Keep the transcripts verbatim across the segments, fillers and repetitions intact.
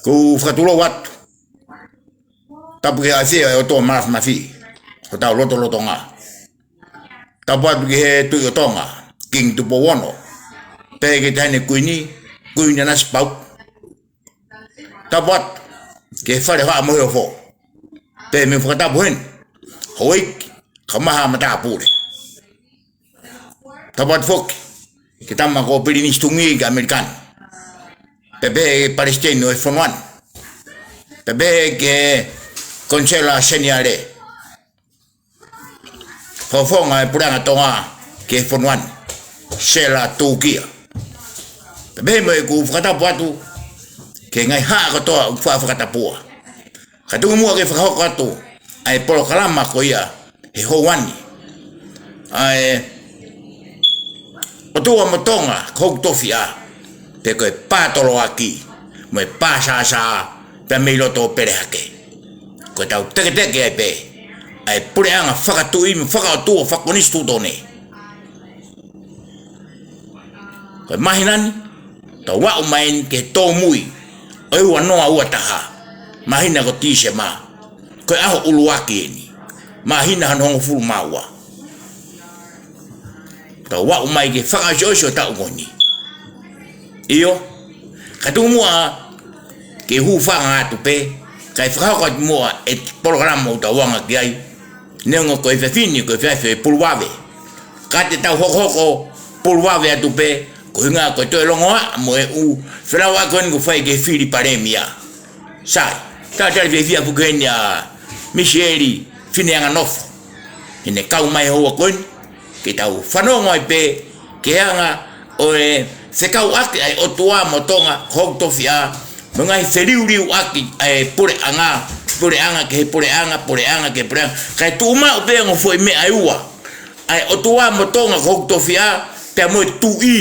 ʻOku ou fakatulou atu. Tapu ki he ʻafio ʻa e ʻOtua Māfimafi, hotau lotolotonga. Tapu atu ki he Tuʻi ʻo Tonga, Kingi Tupou Ono, pehē ki he Taʻahine Kuini, Kuini Nanasipauʻu. Tapu atu ki he Fale ʻo Haʻa Moheofo, pehē mo e fakatapu heni, Houʻeiki Kaumaha Matāpule. Tapu atu foki ki he tama ko Pilinisi Tungī ki ʻAmelika ni, pehē ki he Palesiteni ʻo e fonua ni, pehē ki he Konisela Seniale, Fakafofonga ʻo e Puleʻanga Tonga ki he fonua ni, Sela Tūkia. Pehē mo ʻeku fakatapu atu ki he ngaahi haʻa kotoa ʻoku faʻa fakatapua. Ka tuku muʻa ke fakahoko atu ʻa e polokalama ko ia he houa ni, ʻa e ʻOtua mo Tonga ko hoku tofiʻa, pe ko e pātoloaki mo e pāsāsā, pea mei loto pele hake. Ko ʻetau teketeke ai pē ʻa e puleʻanga fakatuʻi mo fakaʻotua fakakonisitūtone. Ko e māhina ni, tau aʻu mai eni ki he tōmui ʻo e ua noa ua taha, māhina ko Tīsema, ko e ʻaho ʻuluaki eni, māhina hono hongofulu mā ua. Tau aʻu mai ki he fakaʻosiʻosi ʻo e taʻu ko eni. ʻIo, ka tuku muʻa ke u hūfanga atu pē, kae fakahoko atu muʻa e polokalama ʻoku tau anga ki ai. Neongo ko e efiafi ni ko e efiafi ʻo e pulu vave, ka te tau hokohoko pulu vave atu pē, ko e ʻuhinga ko e toe longoaʻa mo e ʻū felauʻaki ko eni ʻoku fai ki he fili palēmia. Sai, talitali fiefia foki heni ʻa Misieli Fineanganofo, heʻene kau mai he houa ko eni, ke tau fanongo ai pē ki he anga ʻo e fekauʻaki ʻa e ʻOtua mo Tonga ko hoku tofiʻa, mo e ngaahi feliuliuʻaki ʻa e puleʻanga, puleʻanga ki he puleʻanga, puleʻanga ki he puleʻanga, kae tuʻu maʻu pē ongo foʻi meʻa ʻe ua, ʻa e ʻOtua mo Tonga ko hoku tofiʻa, pea mo e Tuʻi,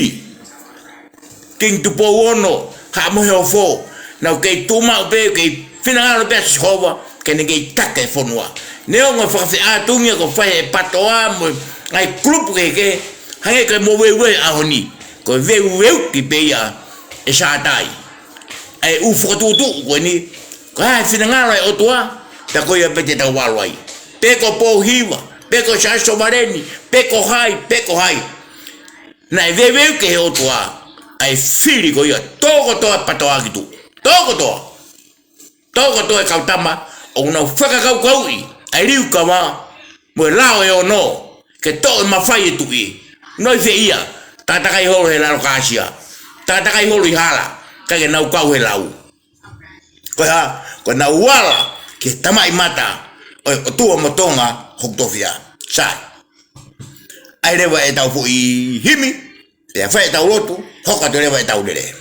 Kingi Tupou Ono, Haʻa Moheofo, naʻa nau kei tuʻu maʻu pē, kei finangalo pē ʻa Sihova ke ne kei taki e fonua. Neongo e fakafeʻātungia ʻoku fai ʻe he PTOA mo e ngaahi kulupu kehekehe, hangē ko e moveuveu ʻaho ni, ko e veuveuki pē ia ʻe Sātai ʻa e ʻū fokotuʻutuʻu ko eni. Ko e hā e finangalo ʻa e ʻOtua, pea ko ia pē te tau ʻalu ai. Pe ko Pōhiva, pe ko Siaosi Sovaleni, pe ko hai, pe ko hai. Naʻe veuveuki ʻe he ʻOtua ʻa e fili ko ia, toko kotoa e PTOA ki tuʻa. Toko kotoa. Toko kotoa e kau tama ʻoku nau fakakaukauʻi ʻa e liu kava mo e lao ʻe ono ke toʻo e mafai ʻe he Tuʻi. Nau ʻi fē ia? Takatakai holo he lalo kāsia, takatakai holo ʻi hala, kae ke nau kau he lau. Ko e hā? Ko ʻenau ala ki he tamaʻimata ʻo e ʻOtua mo Tonga hoku tofiʻa. Sai. ʻAi leva ʻetau foʻi himi, pea fai ʻetau lotu, hoko atu leva ʻetau lele.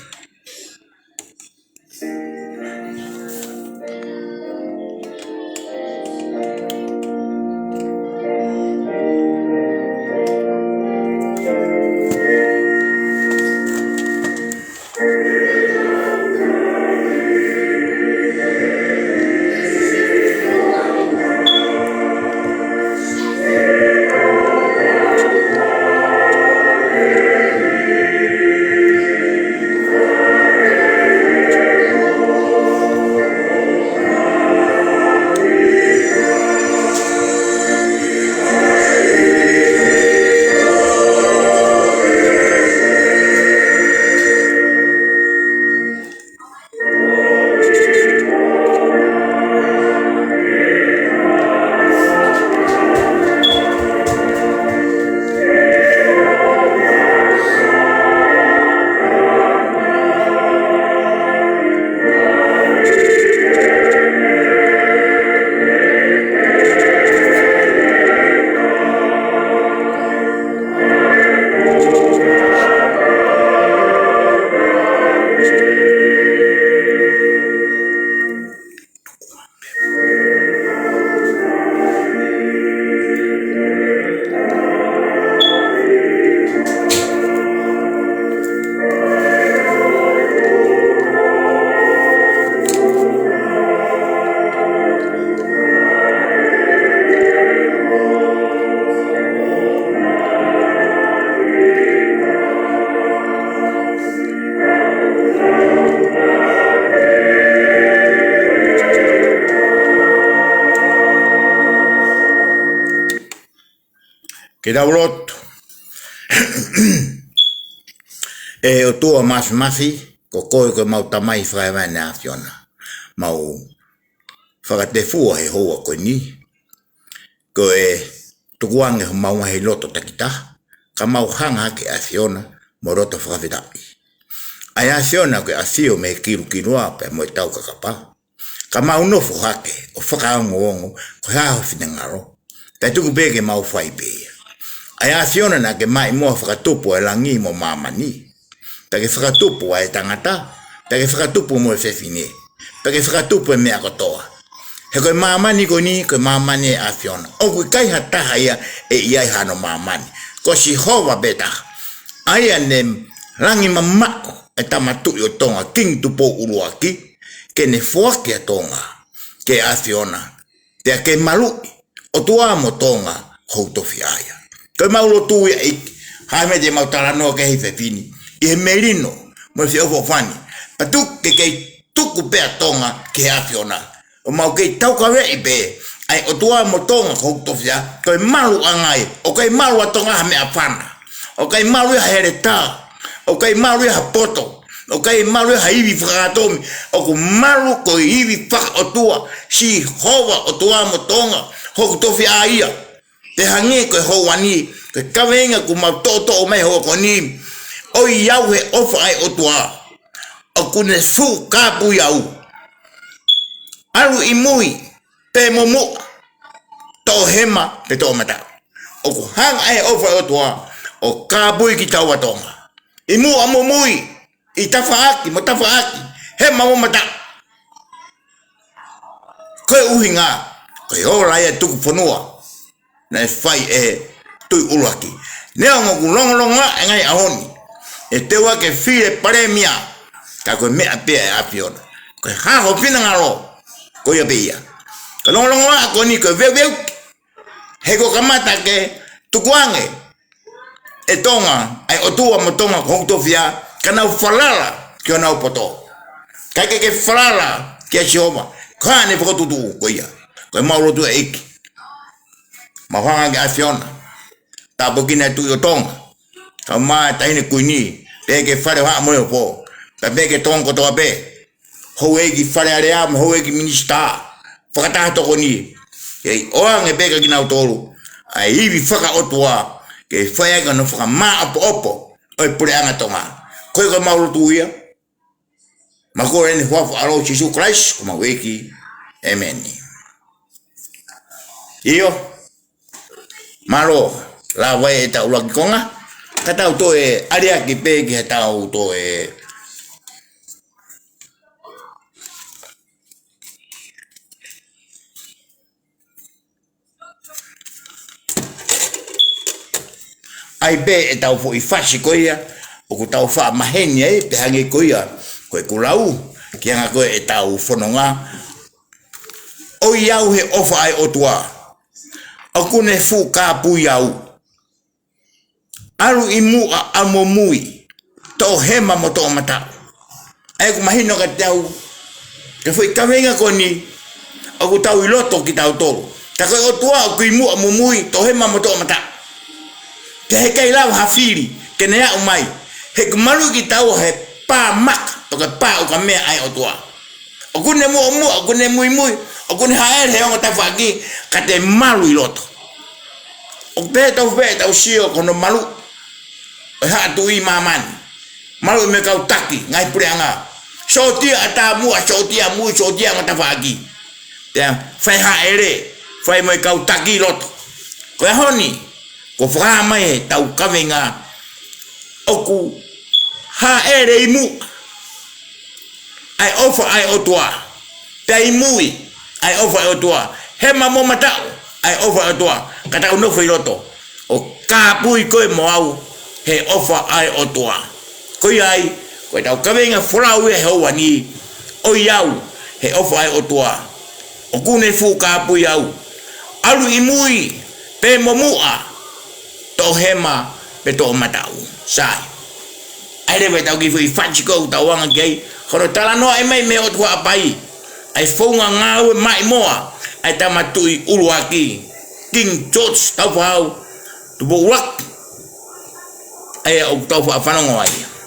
ʻI he lotu. ʻE ʻOtua Māfimafi, ko koe ko ʻemau Tamai fakahēvani ʻa e ʻAfiona. Mau fakatefua he houa ko eni, ko e tukuange homau ngaahi loto takitaha, ka mau hanga hake ʻa e ʻAfiona mo e loto fakafetaʻi. ʻA e ʻAfiona ko e ʻafio mei he kilukiluʻa pea mo e taukakapa. Ka mau nofo hake ʻo fakaongoongo ko e hā ho finangalo, pea tuku pē ke mau fai pē ia. ʻA e ʻAfiona naʻa ke maʻimoa fakatupu ʻa e langi mo māmani, pea ke fakatupu ʻa e tangata, pea ke fakatupu mo e fefine, pea ke fakatupu ʻa e meʻa kotoa. He ko e māmani ko eni, ko e māmani ʻa e ʻAfiona. ʻOku ʻikai ha taha ia ʻe ʻi ai hano māmani. Ko Sihova pē taha. ʻA ia ne langimamaʻo e Tama Tuʻi ʻo Tonga, Kingi Tupou ʻUluaki, ke ne foaki ʻa Tonga ki he ʻAfiona, pea ke maluʻi ʻOtua mo Tonga ko hoku tofiʻa ia. Ko ʻemau lotu ia ʻEiki, hā e meʻa te mau talanoa ki ai he efiafi ni, ʻi he melino mo e feʻofoʻofani, pea tuku ke kei tuku pē ʻa Tonga ki he ʻAfiona. ʻO mau kei taukaveʻi pē ʻa e ʻOtua mo Tonga ko hoku tofiʻa, ko e maluʻanga ia. ʻOku ʻikai malu ʻa Tonga ha meʻafana. ʻOku ʻikai malu ia ha heletā. ʻOku ʻikai malu ia ha poto. ʻOku ʻikai malu ia ha ivi fakaʻatomi. ʻOku malu ko e ivi fakaʻotua, Sihova ʻOtua mo Tonga, hoku tofiʻa ia. Pea hangē ko e houa ni, ko e kaveinga kuo mau toʻotoʻo mai he houa ko eni: ʻOi au he ʻofa ʻa e ʻOtua, ʻoku ne fuʻu kāpui au. ʻAlu ʻi mui pe mo muʻa, toʻohema pe toʻomataʻu. ʻOku hanga ʻe he ʻofa ʻa e ʻOtua ʻo kāpui kitaua Tonga, ʻi muʻa mo mui, ʻi tafaʻaki mo tafaʻaki, hema mo mataʻu. Ko e ʻuhinga, ko e ola ia tuku fonua naʻe fai ʻe he Tuʻi ʻUluaki. Neongo ʻoku longolongo ʻa e ngaahi ʻaho ni, ʻe teu ake fie palēmia, ka ko e meʻa pē ʻa e ʻAfiona. Ko e hā ho finangalo, ko ia pē ia. Ko e longolongo ʻa ko eni ko e veuveuki. He kuo kamata ke tukuange ʻe Tonga ʻa e ʻOtua mo Tonga ko hoku tofiʻa, ka nau falala ki honau poto, ʻikai ke ke falala kia Sihova. Ko haʻane fokotuʻutuʻu ko ia. Ko ʻemau lotu ʻEiki, mau hanga ki he ʻAfiona, tāpuekina e Tuʻi ʻo Tonga, kae ʻumaʻā e Taʻahine Kuini, pehē ki he Fale ʻo Haʻa Moheofo, pea pehē ki he Tonga kotoa pē, houʻeiki Fale Alea mo e houʻeiki minisitā, fakataha tokoni, ke ʻoange pē kia kinautolu ʻa e ivi fakaʻotua, ke fai ʻaki hono fakamāʻopoʻopo ʻo e puleʻanga Tonga. Ko ia ko ʻemau lotu ia, mau kole ʻi he huafa ʻo Sīsū Kalaisi ko homau ʻEiki. ʻĒmeni. ʻIo. Mālō, lava ʻetau ʻuluaki konga, ka tau toe aliaki pē ki heʻetau toe ʻai pē ʻetau foʻi fasi ko ia ʻoku tau faʻa maheni ai, pea hangē ko ia ko ʻeku lau ki he anga ko ē ʻetau fononga. ʻOi au he ʻofa ʻa e ʻOtua, ʻoku ne fuʻu kāpui au. ʻAlu ʻi muʻa, ʻalu mo mui, toʻohema mo toʻomataʻu. ʻA ia ʻoku mahino kiate au, ko e foʻi kaveinga ko eni, ʻoku tau ʻi loto kitautolu. Ka ko e ʻOtua ʻoku ʻi muʻa mo mui, toʻohema mo toʻomataʻu. Pea heʻikai lava ha fili ke ne aʻu mai, he ʻoku maluʻi kitaua he pā maka, ʻo ka pā ʻo ka meʻa ʻa e ʻOtua. ʻOku ne muʻomuʻa, ʻoku ne muimui, ʻoku ne hāʻele he ongo tafaʻaki, ka te malu ʻi loto. ʻOku pehē tofu pē ʻetau sio ki hono maluʻi ʻo e haʻa tuʻi ʻi māmani. Maluʻi mei he kau taki, ngaahi puleʻanga. Sōtia ʻatamuʻa, sōtia mui, sōtia ongo tafaʻaki. Pea fai hāʻele, fai mo e kau taki ʻi loto. Ko e ʻaho ni, kuo fakahā mai ʻetau kaveinga, ʻoku hāʻele ʻi muʻa ʻa e ʻofa ʻa e ʻOtua, pea ʻi mui ʻa e ʻofa ʻa e ʻOtua, hema mo mataʻu ʻa e ʻofa ʻa e ʻOtua, ka tau nofo ʻi loto ʻo kāpui koe mo au he ʻofa ʻa e ʻOtua. Ko ia ai, ko ʻetau kaveinga folau ia he houa ni, ʻoi au he ʻofa ʻa e ʻOtua, ʻoku ne fuʻu kāpui au. ʻAlu ʻi mui pe mo muʻa, toʻohema pe toʻomataʻu. Sai. ʻA ia leva ʻetau kiʻi foʻi fasi ko ē ʻoku tau anga ki ai, ko hono talanoaʻi mai mei he ʻOtu Haʻapai ʻa e founga ngāue maʻimoa ʻa e Tama Tuʻi ʻUluaki, King George Taufahau, Tupou ʻUluaki. ʻA ia ʻoku tau faʻa fanongo ai.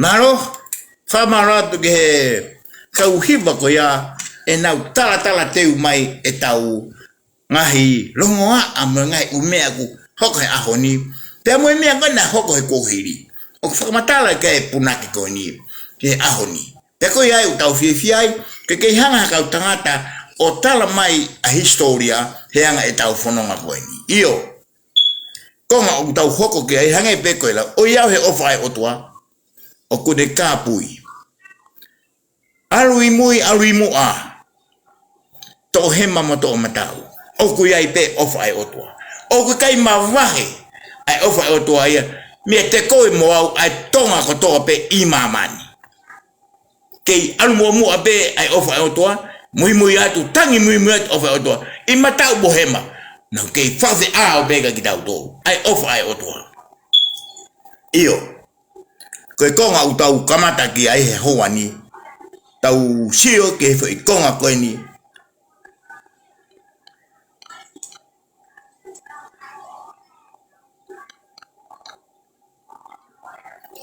Mālō, fakamālō atu ki he kau hiva ko ia ʻenau talatala teu mai ʻetau ngaahi longoaʻa mo e ngaahi ʻū meʻa kuo hoko he ʻaho ni. Pea mo e meʻa ko ē naʻe hoko he kuohili. ʻOku fakamatala ki ai e punake ko eni he ʻaho ni. Pea ko ia ai ʻoku tau fiefia ai, ke kei hanga ha kau tangata ʻo tala mai ʻa e hisitōlia he anga ʻetau fononga ko eni. ʻIo, konga ʻoku tau hoko ki ai hangē pē ko e lau, ʻOiauē he ʻofa ʻa e ʻOtua, ʻoku ne kāpui. ʻAlu ʻi mui, ʻalu ʻi muʻa, toʻohema mo toʻomataʻu. ʻOku ʻi ai pē ʻofa ʻa e ʻOtua. ʻOku ʻikai mavahe ʻa e ʻofa ʻa e ʻOtua ia meiate koe mo au, ʻa e Tonga kotoa pē ʻi māmani. Kei ʻalu muʻomuʻa pē ʻa e ʻofa ʻa e ʻOtua, muimui atu, tangi muimui atu ʻofa ʻa e ʻOtua. ʻI mataʻu mo hema, naʻa kei fakafeʻao pē kia kitautolu ʻa e ʻofa ʻa e ʻOtua. ʻIo, ko e konga ʻoku tau kamata ki ai he houa ni, tau sio ki he foʻi konga ko eni.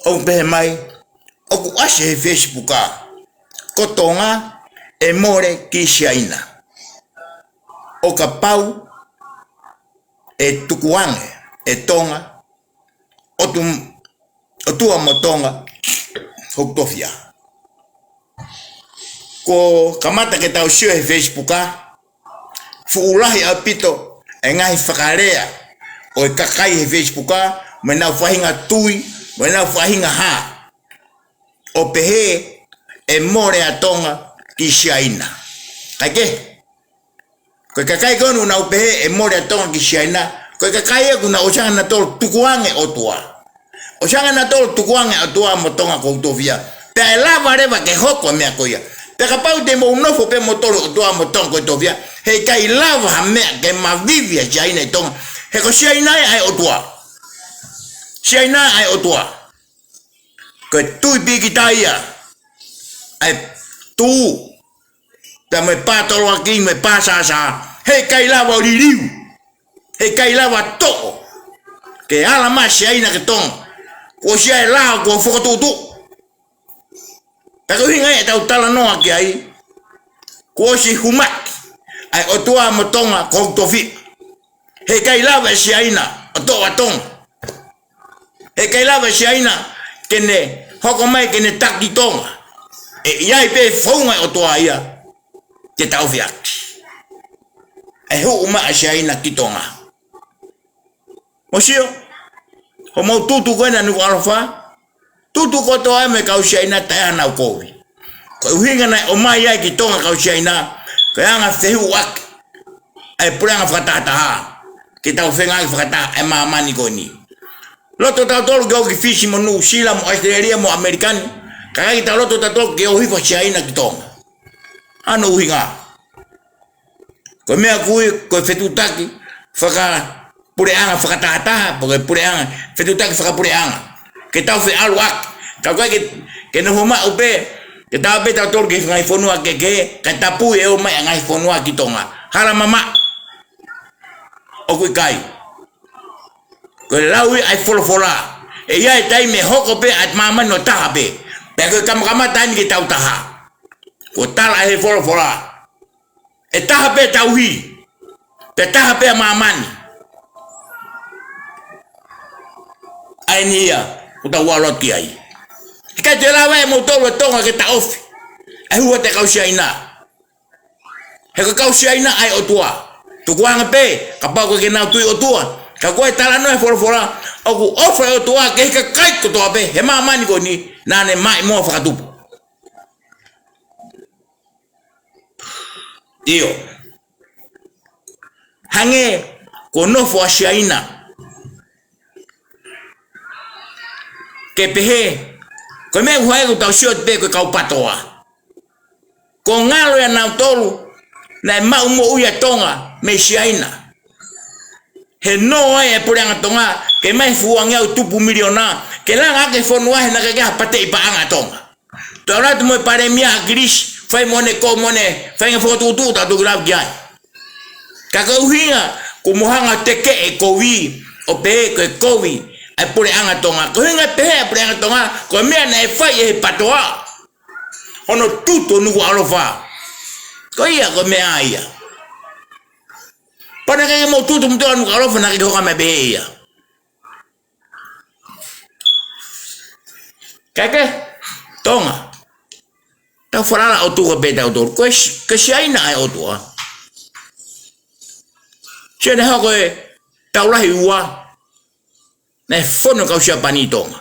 ʻOku pehē mai, ʻoku ʻasi he Facebook, ko Tonga ʻe mole ki Siaina. ʻO kapau ʻe tukuange ʻe Tonga, ʻOtu-, ʻOtua mo Tonga hoku tofiʻa. Kuo kamata ke tau sio he Facebook, fuʻu lahi ʻaupito e ngaahi fakalea ʻo e kakai he Facebook, mo ʻenau faʻahinga tui, mo ʻenau faʻahinga hā, ʻo pehē ʻe mole ʻa Tonga ki Siaina. Kae kehe, ko e kakai ko ē ʻoku nau pehē ʻe mole ʻa Tonga ki Siaina, ko e kakai ia ʻoku nau ʻosi hanga nautolu ʻo tukuange ʻOtua. ʻOsi hanga nautolu ʻo tukuange ʻOtua mo Tonga ko hoku tofiʻa. Pea ʻe lava leva ke hoko e meʻa ko ia. Pea kapau te mou nofo pē moutolu ʻOtua mo Tonga ko e tofiʻa, heʻikai lava ha meʻa ke mavivi ʻa Siaina ʻi Tonga. He ko Siaina ia ʻa e ʻOtua. Siaina ʻa e ʻOtua. Ko e tui pīkitai ia ʻa e Tū, pea mo e Pātoloaki mo e Pāsāsā, Heʻikai lava ʻo liliu. Heʻikai lava ʻo toʻo. Ke ala mai ʻa Siaina ki Tonga. Kuo ʻosi ʻa e lao kuo fokotuʻutuʻu. Pea ko e ʻuhinga ia ʻetau talanoa ki ai. Kuo ʻosi humaki ʻa e ʻOtua mo Tonga ko hoku tofiʻa. Heʻikai lava ʻe Siaina ʻo toʻo ʻa Tonga. Heʻikai lava ʻe Siaina ke ne hoko mai ke ne taki Tonga. ʻE ʻi ai pē founga ʻa e ʻOtua ia ke taʻofi ʻaki. ʻE huʻu mai ʻa Siaina ki Tonga. Mou sio, hoʻomou tutu ko ena Nukuʻalofa, tutu kotoa mo e kau Siaina taʻe ʻi ai haʻanau kovi. Ko e ʻuhinga naʻe ʻomai ai ki Tonga kau Siaina, ko e anga fehuʻaki ʻa e puleʻanga fakatahataha, ke tau fengāueʻaki fakataha ʻa e māmani ko eni. Loto tautolu ke ō ki Fisi mo Nuʻusila mo ʻAositelēlia mo ʻAmelika ni, ka ʻikai ke tau loto tautolu ke ō hifo ʻa Siaina ki Tonga. Hano ʻuhinga. Ko e meʻa ko ia, ko e fetuʻutaki fakapuleʻanga fakatahataha, pe ko e puleʻanga, fetuʻutaki fakapuleʻanga. Ke tau feʻaluʻaki. Ka ko e ke, ke nofo maʻu pē, ke tau pē tautolu ki he ngaahi fonua kehekehe, kae tapui ʻe ō mai ʻa e ngaahi fonua ki Tonga. Hala mamaʻo. ʻOku ʻikai. Ko e lau ia ʻa e folofola. ʻE ʻi ai e taimi ʻe hoko pē ʻa e māmani ʻo taha pē. Pea ko e kamakamata eni ke tau taha. Kuo tala ʻe he folofola. ʻE taha pē tauhi. Pea taha pē ʻa māmani. ʻA eni ia, ʻoku tau ʻalu atu ki ai. ʻIkai te lava ʻe moutolu ʻa Tonga ke taʻofi ʻa e hū ʻa e kau Siaina. He ko e kau Siaina ʻa e ʻOtua. Tukuange pē, kapau ʻoku ʻikai ke nau tui ʻOtua. Ka ko e talanoa ʻa e folofola, ʻoku ʻofa ʻa e ʻOtua ki he kakai kotoa pē he māmani ko eni, naʻa ne maʻimoa fakatupu. ʻIo. Hangē ko e nofo ʻa Siaina. Ke pehē, ko e meʻa ʻoku hā ʻoku tau sio pē ko e kau PATOA. Ko e ngalo ia ʻanautolu, naʻe maʻu moʻui ʻa Tonga mei Siaina. He nō ai e puleʻanga Tonga, ke mai fuange au tupu miliona, ke langa ʻaki e fonua he naʻe ʻikai ke ʻi ai ha pateʻi paʻanga ʻa Tonga. Tau ʻalu atu mo e palēmia ʻa Kilisi, fai mo ʻene ko mo ʻene, fai ngaahi fokotuʻutuʻu tau toki lave ki ai. Ka ko e ʻuhinga, kuo mou hanga ʻo tekeʻi e kovi, ʻo pehē ko e kovi ʻa e puleʻanga Tonga. Ko e ʻuhinga pehē ʻa e puleʻanga Tonga, ko e meʻa naʻe fai ʻe he PATOA. Hono tutu ʻo Nukuʻalofa. Ko ia, ko e meʻa ia. Pea naʻe ʻikai ke mou tutu moutolu ʻa Nukuʻalofa naʻe ʻikai ke hoko mai pehē ia. Kae kehe, Tonga. Tau falala ʻOtua pē tautolu. Ko e Si-, ko e Siaina ʻa e ʻOtua. Siaina hoko e tau lahi ua. Naʻe fonu kau Siapani ʻi Tonga.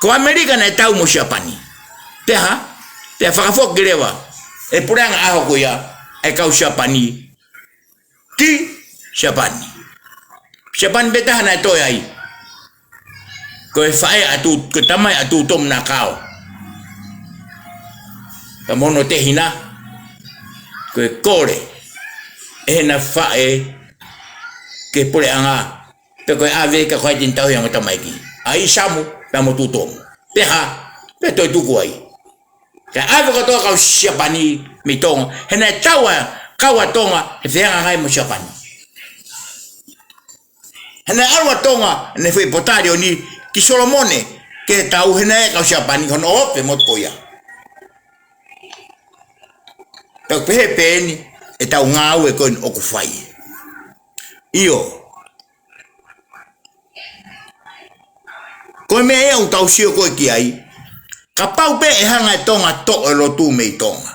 Ko ʻAmelika naʻe tau mo Siapani. Pea hā? Pea fakafoki leva e puleʻanga ʻaho ko ia ʻa e kau Siapani ki Siapani. Siapani pē taha naʻe toe ai. Ko e faʻē ʻa Tu-, ko e tamai ʻa Tutomu Nakao. Ka mono te hina. Ko e kole ʻe heʻena faʻē ki he puleʻanga. Pea ko e ʻave ka ko hai te ne tauhi ʻa e ongo tamaiki. ʻA Isamu, pea mo Tutomu. Pea hā, pea toe tuku ai. Kae ʻave kotoa kau Siapani mei Tonga. He naʻe tau ʻa e kau ʻa Tonga, he fehangahangai mo Siapani. He naʻe ʻalu ʻa Tonga, ʻene foʻi potalioni ki Solomone, ke tau he naʻe kau Siapani, hono ʻope motu ko ia. Pea pehē pē eni, ʻetau ngāue ko eni ʻoku fai. ʻIo. Ko e meʻa ia ʻoku tau sio ko ē ki ai. Kapau pē ʻe hanga ʻe Tonga toʻo e lotu mei Tonga.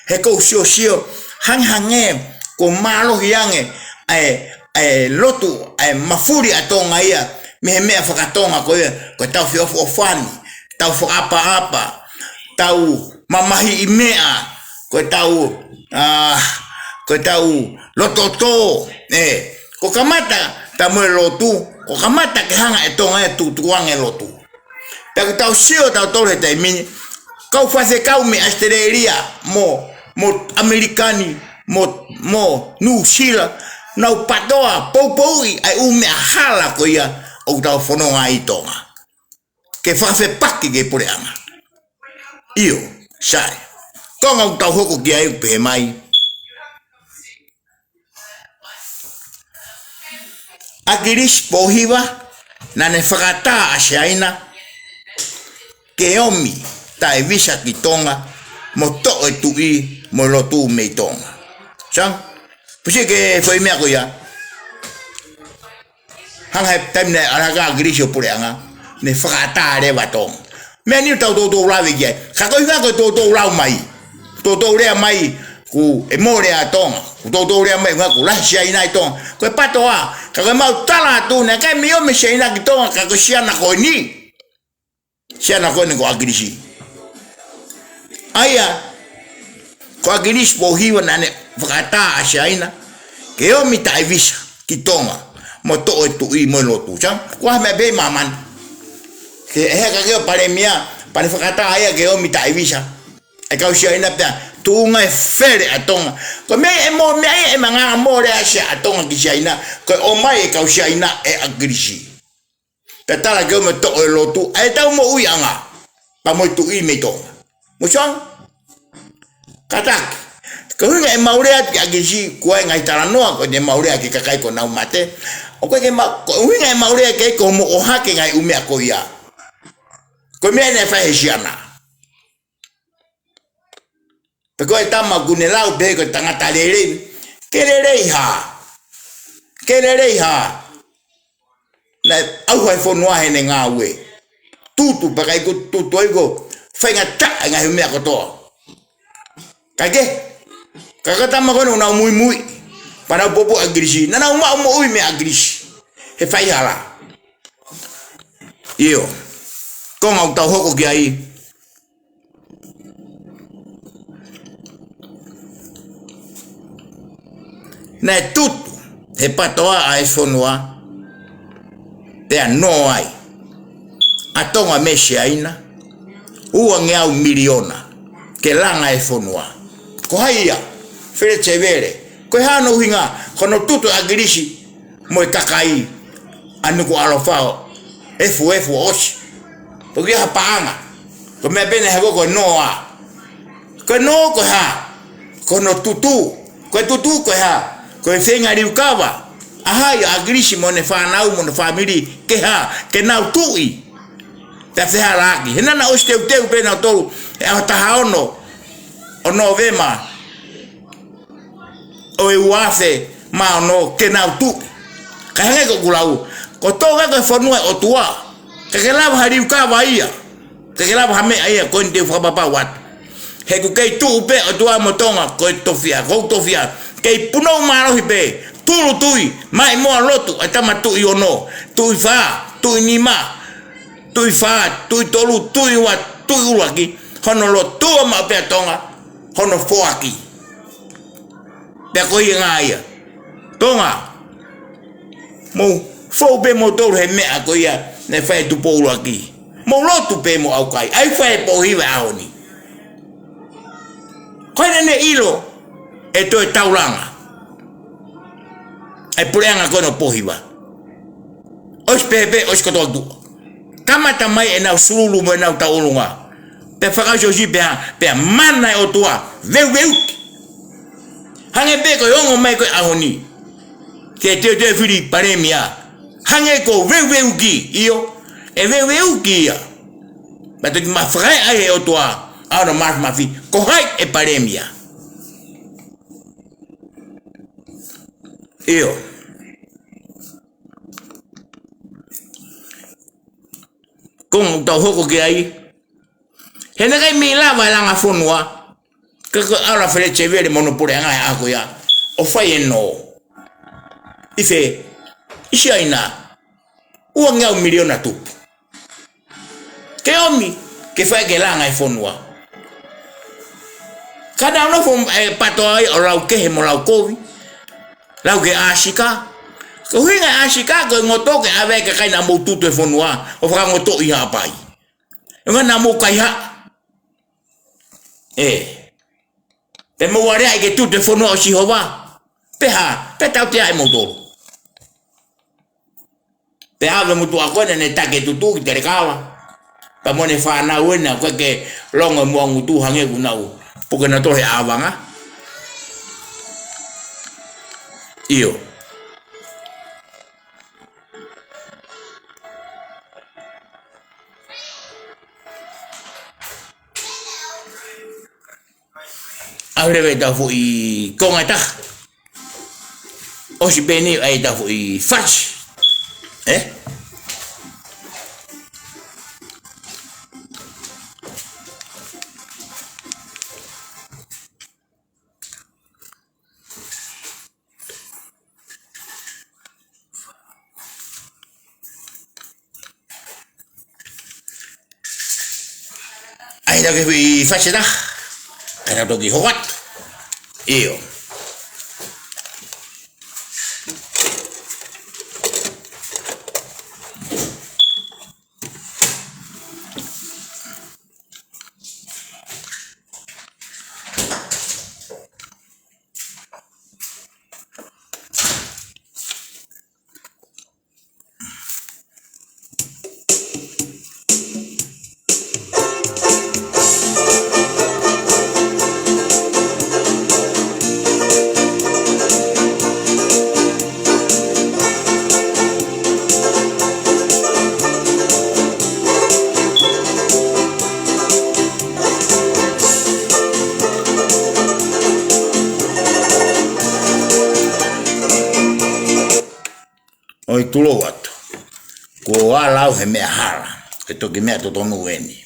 He ʻoku ou siosio, hangehangē, kuo mālohi ange, ʻa e, ʻa e lotu, ʻa e mafuli ʻa Tonga ia, mei he meʻa fakatonga ko ia, ko e tau feʻofoʻofani, tau fakaʻapaʻapa, tau mamahiʻi meʻa, ko e tau, ā, ko e tau loto tō, ē, kuo kamata, tā mo e lotu, kuo kamata ke hanga ʻe Tonga ia tutuange lotu. Pea ʻoku tau sio tautolu he taimi ni, kau faifekau mei ʻAositelēlia, mo, mo ʻAmelika ni, mo, mo Nuʻusila, nau PATOA, poupouʻi, ʻa e ʻū meʻa hala ko ia, ʻoku tau fononga ai ʻi Tonga. Ke fakafepaki ki he puleʻanga. ʻIo, sai. Konga ʻoku tau hoko ki ai ʻoku pehē mai. ʻAkilisi Pōhiva, naʻa ne fakatā ʻa Siaina ke ʻomi taʻe visa ki Tonga mo toʻo e tuʻi mo e lotu mei Tonga. Sang, pusi ke foʻi meʻa ko ia. Hanga he taimi naʻe ʻalu hake ʻa ʻAkilisi ʻo puleʻanga, ne fakatā leva ʻa Tonga. Meʻa ni ʻoku tau toutou lave ki ai. Ka ko e ʻuhinga ko e toutou lau mai, toutou lea mai kuo mole ʻa Tonga, kuo toutou lea mai ʻuhinga kuo lahi Siaina ʻi Tonga. Ko e PTOA, ka ko e mau tala atu, naʻe ʻikai mei ʻomi ʻe Siaina ki Tonga, ka ko e Siana ko eni. Siana ko eni ko ʻAkilisi. ʻA ia, ko ʻAkilisi Pōhiva naʻa ne fakatā ʻa Siaina ke ʻomi taʻe visa ki Tonga mo toʻo e tuʻi mo e lotu. Sang, ko e hā e meʻa pē ʻi māmani. Ke ʻi heni ka ke ʻo palēmia, pea ne fakatā ia ke ʻomi taʻe visa e kau Siaina pea tuʻunga e fele ʻa Tonga. Ko e meʻa ʻe mo, meʻa ʻe manga mole ʻa Sia-, ʻa Tonga ki Siaina, ko e ʻomai e kau Siaina ʻe ʻAkilisi. Pea tala ke ʻomi ʻo toʻo e lotu, ʻa ʻetau moʻuiʻanga, pea mo e tuʻi mei Tonga. Mou sio ange? Kātaki, ko e ʻuhinga ʻemau lea atu ki ʻAkilisi, ko e ngaahi talanoa ko ʻene mau lea ki he kakai kuo nau mate. ʻOku ʻikai ke ma-, ko e ʻuhinga ʻemau lea ki ai ko hoʻomou ʻohake ngaahi ʻū meʻa ko ia. Ko e meʻa naʻe fai ʻe Siana. Pea ko e tama ʻoku ne lau pē ko e tangata lelei. Ke lelei hā? Ke lelei hā? Naʻe ʻauha e fonua heʻene ngāue. Tutu pea ʻikai ko e tutu ai ko e faingataʻa e ngaahi meʻa kotoa. Kae kehe, ka ko e tama ko ena ʻoku nau muimui, pea nau popo ʻAkilisi, naʻa nau maʻu moʻui meia ʻAkilisi he faihala. ʻIo, konga ʻoku tau hoko ki ai. Naʻe tutu he PTOA ʻa e fonua, pea nō ai ʻa Tonga mei Siaina, uangeau miliona ke langa e fonua. Ko hai ia? Fele Tevele. Ko e hā hono ʻuhinga? Ko hono tutu ʻa ʻAkilisi mo e kakai ʻa Nukuʻalofa ʻo efuefu ʻo ʻosi. Pea ʻoku ʻi ai ha paʻanga. Ko e meʻa pē naʻe hoko ko e nō ā. Ko e nō ko e hā? Ko hono tutu. Ko e tutu ko e hā? Ko e feinga liukava ʻa hai? ʻA ʻAkilisi mo ʻene fānau mo hono fāmili ke hā? Ke nau tuʻi. Pea fehālaaki. He naʻa nau ʻosi teuteu pē nautolu he ʻaho taha ono ʻo Nōvema ʻo e ua afe mā ono ke nau tuʻi. Ka hangē ko ʻeku lau, ko Tonga ko e fonua ʻo e ʻOtua. Ka ke lava ha liukava ia, ka ke lava ha meʻa ia, ko eni te u fakapapau atu. He ʻoku kei tuʻu pē ʻOtua mo Tonga, ko e tofiʻa, ko e tofiʻa. Kei punou mālohi pē, tulu tuʻi, maʻimoa lotu ʻa e tama tuʻi ono, tuʻi fā, tuʻi nima, tuʻi fā, tuʻi tolu, tuʻi ua, tuʻi ʻuluaki, hono lotua maʻu pē ʻa Tonga hono foaki. Pea ko ia ngā ia. Tonga, mou fou pē moutolu he meʻa ko ia naʻe fai ʻe Tupou ʻUluaki. Mou lotu pē mo ʻaukai. ʻAi fai e Pōhiva ʻaho ni. Ko ena ne ʻilo ʻe toe taulanga e puleʻanga ko ena ʻo Pōhiva. ʻOsi pehē pē, ʻosi kotoa tuʻa. Kamata mai ʻenau sululu mo ʻenau tauʻolunga. Pea fakaʻosiʻosi pea, pea mana e ʻOtua, veuveuki. Hangē pē ko e ongo mai ko e ʻaho ni. Ke teuteu e fili palēmia. Hangē ko e veuveuki, ʻio. ʻE veuveuki ia. Pea toki mafakaʻe ai he ʻOtua ʻa hono māfimafi. Ko hai e palēmia? ʻIo. Konga ʻoku tau hoko ki ai. He naʻe ʻikai mei lava e langa fonua. Ka ko e ʻalu ʻa Fele Tevele mo hono puleʻanga he ʻaho ko ia ʻo fai e nō. ʻI fē? ʻI Siaina. Uangeau miliona tupu. Ke ʻomi, ke fai ke langa e fonua. Ka nau nofo e PTOA ai ʻo lau kehe mo lau kovi. Lau ki ʻAsika. Ko e ʻuhinga ʻAsika ko e ngoto ke ʻave e kakai naʻa mou tutu e fonua ʻo fakangotoʻi Haʻapai. ʻUhinga naʻa mou kaihaʻa. ʻE. Pea mou aleaʻi ke tutu e fonua ʻo Sihova. Pea hā, pea tautea ʻe moutolu. Pea ʻave motuʻa ko ena ne taki e tutu ki Telekava. Pea mo ʻene fānau ena, ko e ke longo mo angutu hangē ʻoku nau puke nautolu he ʻāvanga. ʻIo. ʻAlu leva ʻetau foʻi konga ʻe taha. ʻOsi pē eni ʻa ʻetau foʻi fasi. Ē? ʻAi, tau ke fai fasi ʻe taha. Ka tau toki hoko atu. ʻIo. ʻOi, tulou atu. Kuo ala au he meʻa hala. Ke toki meʻa totonu eni.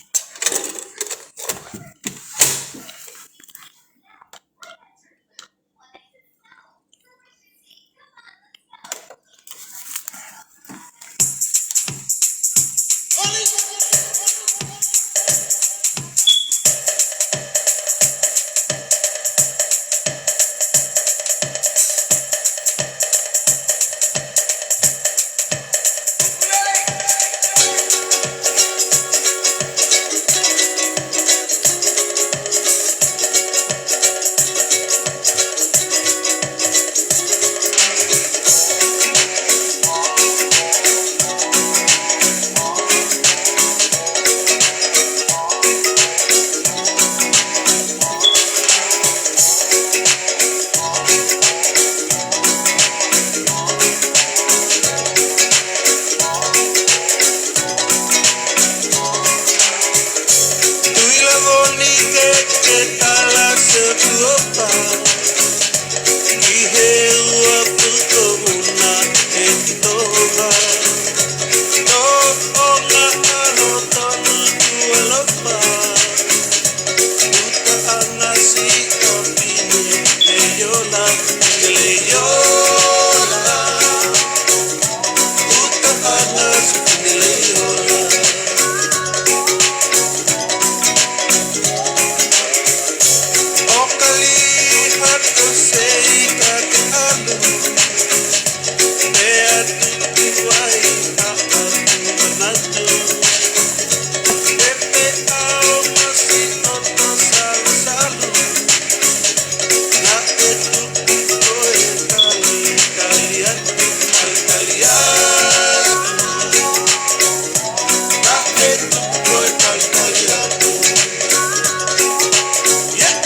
Tui lava ni ke ke tala se tuopa. Ki he ua puto una e ki Tonga. Tōʻonga ʻaho tonu tualopa. Uta ʻana si o pine leiola, pine leiola. Uta ʻana si pine leiola. ʻOkali hato sei ka te alu. Pea tuku ai ka atu manatu. Pepe au masi ʻoto salusalu. Naʻe tuku ko e kali, kali atu, kali, kali atu. Naʻe tuku ko e kali, kali atu. Yeah.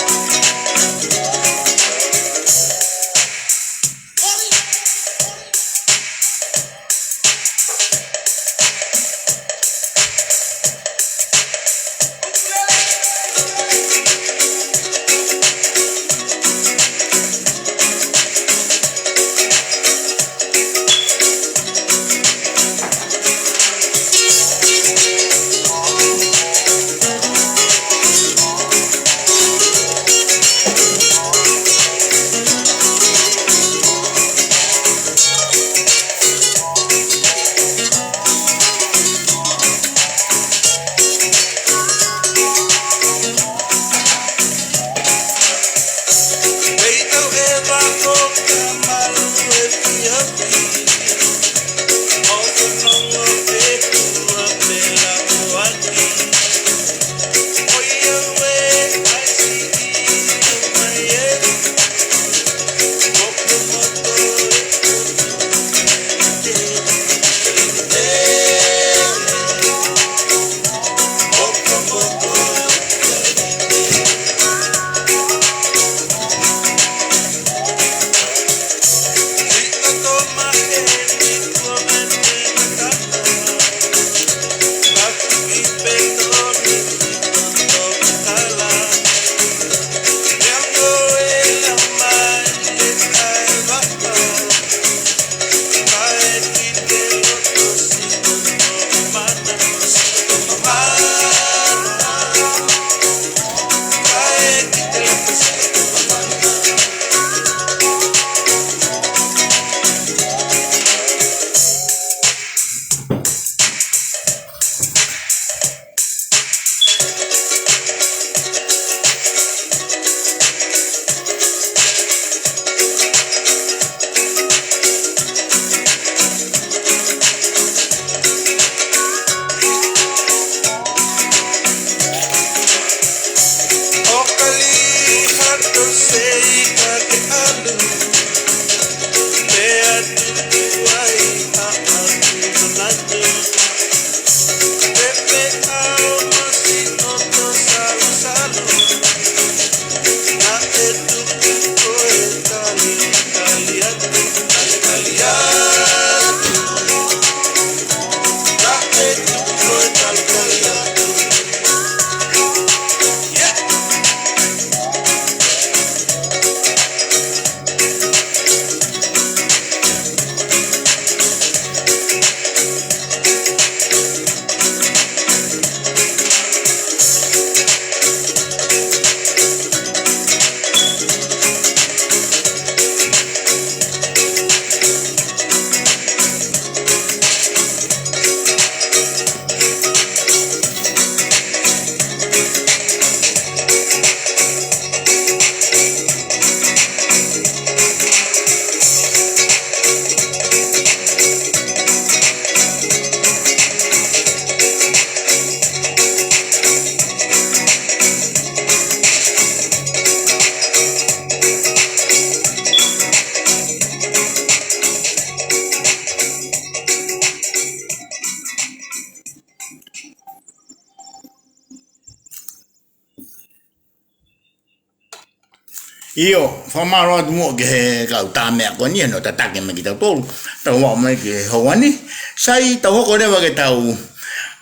ʻIo, fakamālō atu muʻa ki he kau tā meʻa ko eni, ʻenau tataki mai kitautolu. Tau ō mai ki he houa ni. Sai, tau hoko leva ki heʻetau,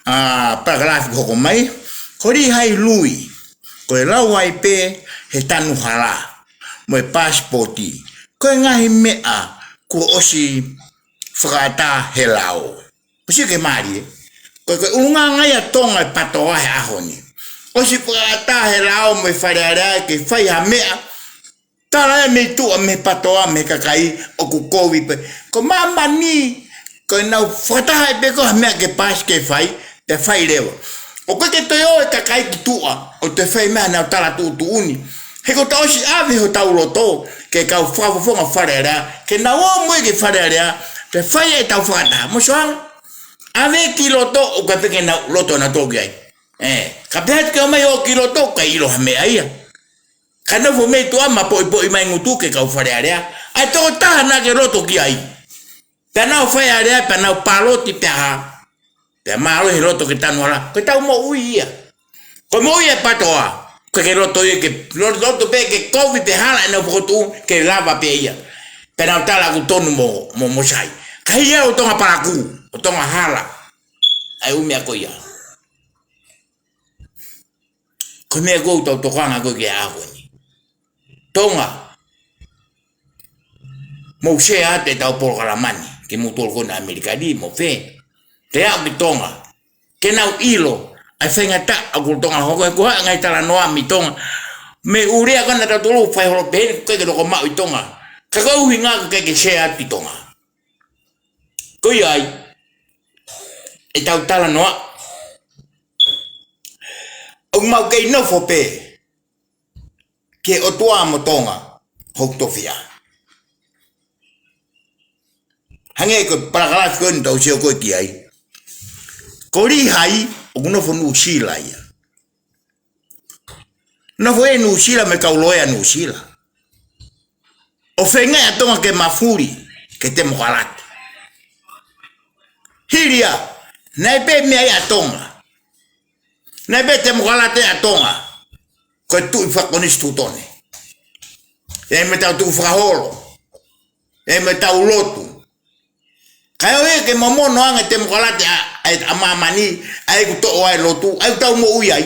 ā, parakalafi hoko mai. Ko Lihai Lui, ko e lau ai pē he tanu hala mo e pasipoti, ko e ngaahi meʻa kuo ʻosi fakaʻatā he lao. ʻOsi ke mālie. Ko e, ko e ʻulungaanga ia ʻa Tonga ʻi he PATOA he ʻaho ni. ʻOsi fakaʻatā he lao mo e Fale Alea ke fai ha meʻa. Tala ia mei tuʻa mei he PATOA mei he kakai ʻoku kovi pē. Ko māmani, ko ʻenau fakataha pē ko ha meʻa ke paasi ke fai, pea fai leva. ʻOku ʻikai ke toe ō e kakai ki tuʻa ʻo toe fai meʻa ʻenau tala tuʻutuʻuni. He kuo tau ʻosi ʻave hotau loto ki he kau fakafofonga Fale Alea, ke nau ō mo ia ki Fale Alea, pea fai ʻetau fakataha. Mo soang, ʻave ki loto, ʻoku ʻikai pē ke nau loto nautolu ki ai. Ē, ka pehē atu ke ō mai ʻo ki loto, ʻikai ʻilo ha meʻa ia. Ka nofo mei tuʻa mo poʻipoʻi mai ngutu ki he kau Fale Alea. ʻA e tokotaha naʻa ke loto ki ai. Pea nau Fale Alea, pea nau pāloti pea hā. Pea mālohi e loto ke tanu hala. Ko ʻetau moʻui ia. Ko e moʻui ʻa e PATOA. Ko e ke loto ia ke, lo-, loto pē ke kovi pē hala ʻenau fokotuʻu ke lava pē ia. Pea nau tala ʻoku tonu mo, mo, mo sai. Ka ʻi ai ʻa Tonga palakū, ʻa Tonga hala. ʻA e ʻū meʻa ko ia. Ko e meʻa ʻoku tau tokanga ko ē ki he ʻaho ni. Tonga, mou share atu ʻetau polokalama ni, kimoutolu ko ena ʻAmelika ni mo fē. Te aʻu ki Tonga, ke nau ʻilo ʻa e faingataʻa ʻoku Tonga hoko, ʻoku ʻi ai e ngaahi talanoa mei Tonga. Mei ʻUlea ko ena tautolu fai holo pē, ʻikai ke loko maʻu ʻi Tonga. Ka ko e ʻuhinga ʻoku ʻikai ke share atu ki Tonga. Ko ia ai, ʻetau talanoa. ʻOku mau kei nofo pē ki he ʻOtua mo Tonga hoku tofiʻa. Hangē ko e parakalafi ko eni tau sio ko ē ki ai. Ko Lihai, ʻoku nofo Nuʻusila ia. Nofo ʻi Nuʻusila mo e kau loea Nuʻusila. ʻO feinga ʻa Tonga ke mafuli ki he temokalati. Hili ia, naʻe pē meʻa ia ʻa Tonga. Naʻe pē temokalati ʻa Tonga. Ko e tuʻi fakakonisitūtone. ʻI ai mo ʻetau tukufakaholo. ʻI ai mo ʻetau lotu. Kae ʻoua ke momono ange temokalati ʻa, ʻa, ʻa māmani, ʻa ia ʻoku toʻo ai e lotu, ʻa ia ʻoku tau moʻui ai.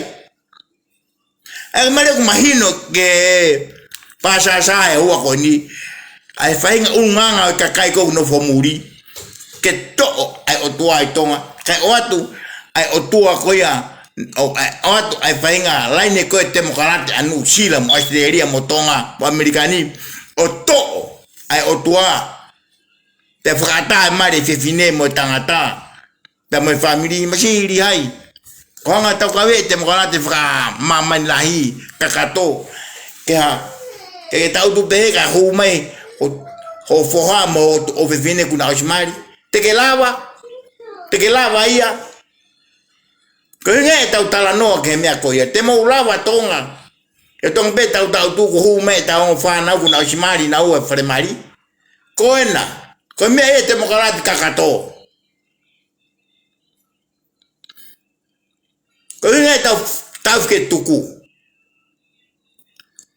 ʻA ia, meʻa ʻoku mahino ki he pasasa he houa ko eni, ʻa e faʻahinga ʻulungaanga ʻo e kakai ʻoku nofo muli, ke toʻo ʻa e ʻOtua ʻi Tonga, kae ʻoatu ʻa e ʻOtua ko ia, ʻo, ʻa e, ʻoatu ʻa e faʻahinga laine ko ē temokalati ʻa Nuʻusila mo ʻAositelēlia mo Tonga mo ʻAmelika ni, ʻo toʻo ʻa e ʻOtua, pea fakaʻatā e mali ʻo e fefine mo e tangata, pea mo e fāmili, masiʻi Lihai. Ko e anga ʻetau kaveinga temokalati fakamāmani lahi kakato. Ke hā, ke, ke tau tuʻu pē he ka hū mai ho, ho foha mo ho, ho fefine kuo nau ʻosi mali. Te ke lava, te ke lava ia. Ko e ʻuhinga ia ʻetau talanoa ki he meʻa ko ia. Te mou lava Tonga. ʻE Tonga pē tau tau tuʻu kuo hū mai ʻetau ongo fānau kuo nau ʻosi mali naua ʻi falemali. Ko ena, ko e meʻa ia e temokalati kakato. Ko e ʻuhinga ia ʻetau, tau fie tuku.